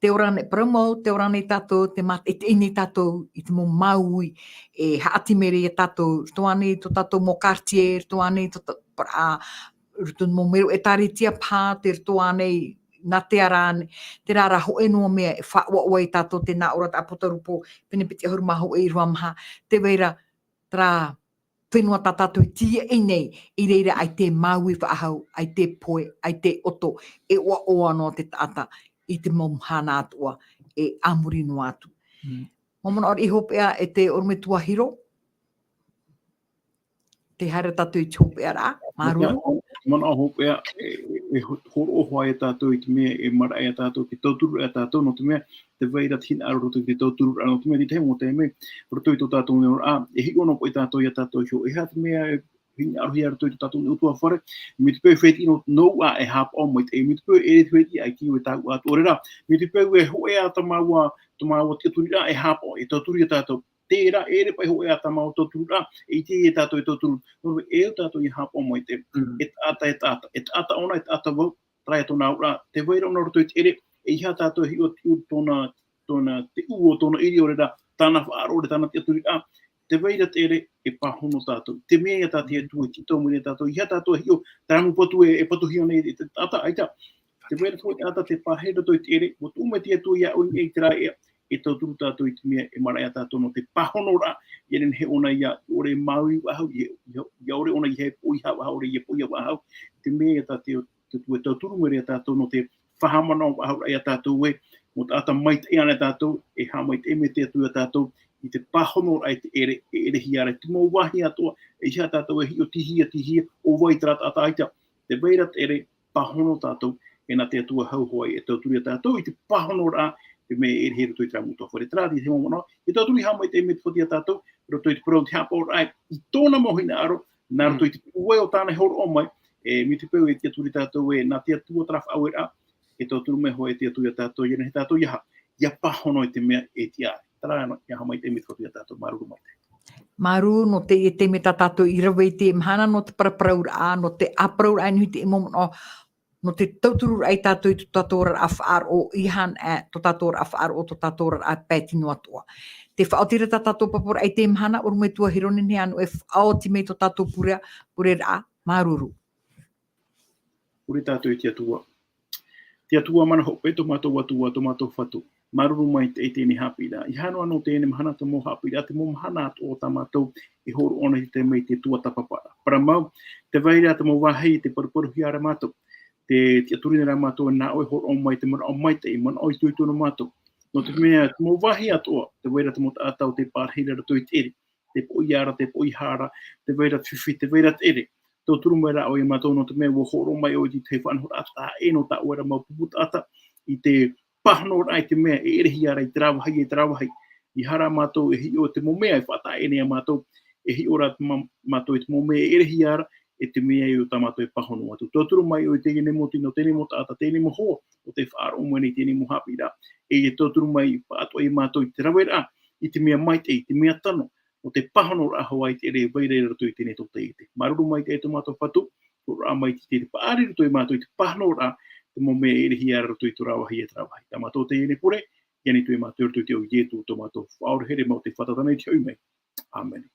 Tē ora nei, parau mau, tē ora nei tātou, tē mātaʻitaʻi nei tātou, i te mau māuiui, e haʻati mai ra ia tātou, roto ānei tō tātou mau quartier, roto ānei tō tā-, pa-, ā, roto mau mero ʻĒtārētia paha, tē roto ānei, nā te ara ānei, terā rā hōʻē noa mea e faʻaʻoaʻoa ia tātou, tē nā ʻō ra te ʻāpōsetolo Paula, pene piti ʻahuru mā hōʻē, ʻīrava maha, tē vai ra, terā fenua tā tātou i tīaʻi nei, i reira ʻaita e māuiui faʻahou, ʻaita e pohe, ʻaita e ʻoto, e ʻoaʻoa noa te taʻata i te mau mahana atoʻa e a muri noa atu. Mm. Mau manaʻo riʻi hopeʻa e te ʻorometua Hiro, tē haere tātou i te hopeʻaraʻa, māuruuru. Manaʻo hopeʻa, e, e, e ho-, hōroʻa hoʻi ia tātou i te mea e maraʻa ia tātou, te tauturu ia tātou, nō te mea, tē vai ra te hinaʻaro roto i te tauturu ra, nō te mea, i te tahi mau taime, roto i tō tātou neoraʻa, e hiʻo noa paʻi tātou ia tātou iho, e aha te mea e hinaʻarohia roto i tō tātou nei ʻutuāfare, mai te peu e fētiʻi nō, nō ʻoe e haʻapaʻo mai te, mai te peu e ʻere te fētiʻi ai ki ʻoe tāua atu ʻore ra, mai te peu e hōʻē ā tā māua, tā māua tiʻaturiraʻa e haʻapaʻo, e tauturu ia tātou, terā, e ʻere paʻi hōʻē ā tā māua tauturu ra, e ʻite ia tātou e tauturu, nō reira e au tātou ia haʻapaʻo mai te, Mm. e taʻata, e taʻata, e taʻata ʻōna, e taʻata vau, terā ia tōna auraʻa, tē vai ra ʻōna roto i te ʻere, e ʻeiaha tātou e hiʻo atu tōna, tōna, te ʻū o tōna ʻiriʻi ʻore ra, tāna faʻaroʻo ʻore, tāna tiʻaturiraʻa, tē vai ra te ʻere, e pāhono tātou. Te mea ia tā te Atua i tītau mai nei ia tātou, ʻeiaha tātou e hiʻo, terā mau patu e, e patuhia nei e te taʻata, ʻaita. Tē vai ra te hōʻē taʻata tē pārahi roto i te ʻere, ʻua tuʻu mai te Atua iāʻu i niʻa i terā ea, e tauturu tātou i te mea e maraʻa ia tātou nō te pāhonoraʻa, ʻia nehenehe ʻōna ʻia ʻore e māuiui faʻahou, ʻia, ʻia, ʻia ʻore ʻōna ʻia poʻihā faʻahou, ʻore ʻia poʻihā faʻahou, te mea ia tā te, te Atua e tauturu mai ra ia tātou nō te faʻahaʻamanaʻo faʻahou ia tātou ē, mau taʻata maitaʻi ānei tātou, e haʻamaitaʻi mai te Atua ia tātou, i te pāhonoraʻa i te ʻere, e ʻerehia ra, te mau vāhi atoʻa, ʻeiaha tātou e hiʻo, tei hea, tei hea, ʻo vai terā taʻata, ʻaita, tē vai ra te ʻere, pāhono tātou, e nā te Atua hau hoʻi e tauturu ia tātou i te pāhonoraʻa, te mea e ʻerehia roto i terā mau ʻutuāfare, terā te mau manaʻo, e tauturu e haʻamaitaʻi mai te Fatu ia tātou, roto i te parau te haʻapaʻoraʻa, i tōna mau hinaʻaro, nā roto Mm. i te pūai o tāna e hōroʻa mai, e, mai te peu e tiʻaturi tātou ē, nā te Atua terā faʻaueraʻa, e tauturu mai hoʻi te Atua ia tātou, ʻia nehenehe tātou ʻia, ʻia pāhono i te mea e tiʻa ai. Terā ia haʻamaitaʻi mai te Fatu ia tātou, māuruuru maitaʻi. Māuruuru, nō te, e te mea tā tātou i rave i teie mahana, nō te paraparauraʻa, nō te ʻāparauraʻa, nō te mau manaʻo, nō te tautururaʻa ia tātou i tō tātou oraraʻa faʻaroʻo, ʻeiaha, e, tō tātou oraraʻa faʻaroʻo, tō tātou oraraʻa pae tino atoʻa. Tē faʻaoti ra tā tātou paraparauraʻa i teie mahana, ʻorometua Hiro, nehenehe ānei e faʻaoti mai tō tātou pure, pureraʻa, māuruuru. Pure tātou i te Atua. Te Atua mana hope, tō mātou Atua, tō mātou Fatu. Māuruuru maitaʻi i teie haʻapiʻiraʻa. ʻEiaha noa nō teie mahana te mau haʻapiʻiraʻa, te mau mahana atoʻa tā mātou e hōroʻa nei i te taime i te tuatāpaparaʻa. Parau mau, tē vai ra te mau vāhi, tē paruparuhia ra mātou. Tē tiʻaturi nei rā mātou, nā ʻoe e hōroʻa mai te manaʻo maitaʻi, manaʻo itoito nō mātou. Nō te mea, te mau vāhi atoʻa, tē vai ra te mau taʻata ʻo tē pārahi ra i roto i te ʻere, tē poʻihā ra, tē poʻihā ra, tē vai ra te fifi, tē vai ra te ʻere. Tauturu mai rā ʻoe ia mātou, nō te mea ʻua hōroʻa mai ʻoe i te faʻanahoraʻa taʻa ʻē nō tā ʻoe ra mau pupu taʻata, i te pāhonoraʻa i te mea e ʻerehia ra i terā vāhi, i terā vāhi. ʻEiaha rā mātou e hiʻo te mau mea e faʻataʻa ʻē nei ia mātou, e hiʻo rā mā-, mātou i te mau mea e ʻerehia ra, e te mea ia tā mātou e pāhono atu. Tauturu mai ʻoe i teie nei mau tino, teie nei mau taʻata, teie nei mau hoa, ʻo tē faʻaroʻo mai nei i teie nei mau haʻapiʻiraʻa. E ia tauturu mai pāʻatoʻa ia mātou i te raveraʻa, i te mea maitaʻi, i te mea tano, ʻo te pāhonoraʻa hoʻi i te ʻere e vai ra i roto i teie nei tōtaiete. Māuruuru maitaʻi tō mātou Fatu, hōroʻa mai i te, te paʻari i roto ia mātou i te pāhonoraʻa, te mau mea e ʻerehia ra i roto i terā vāhi, i terā vāhi. Tā mātou teie nei pure, ʻia ʻite atu ia mātou i roto i te iʻoa o Ietu, tō mātou Faʻaora here mau, tē fātata nei i te hoʻi mai. ʻĀmene.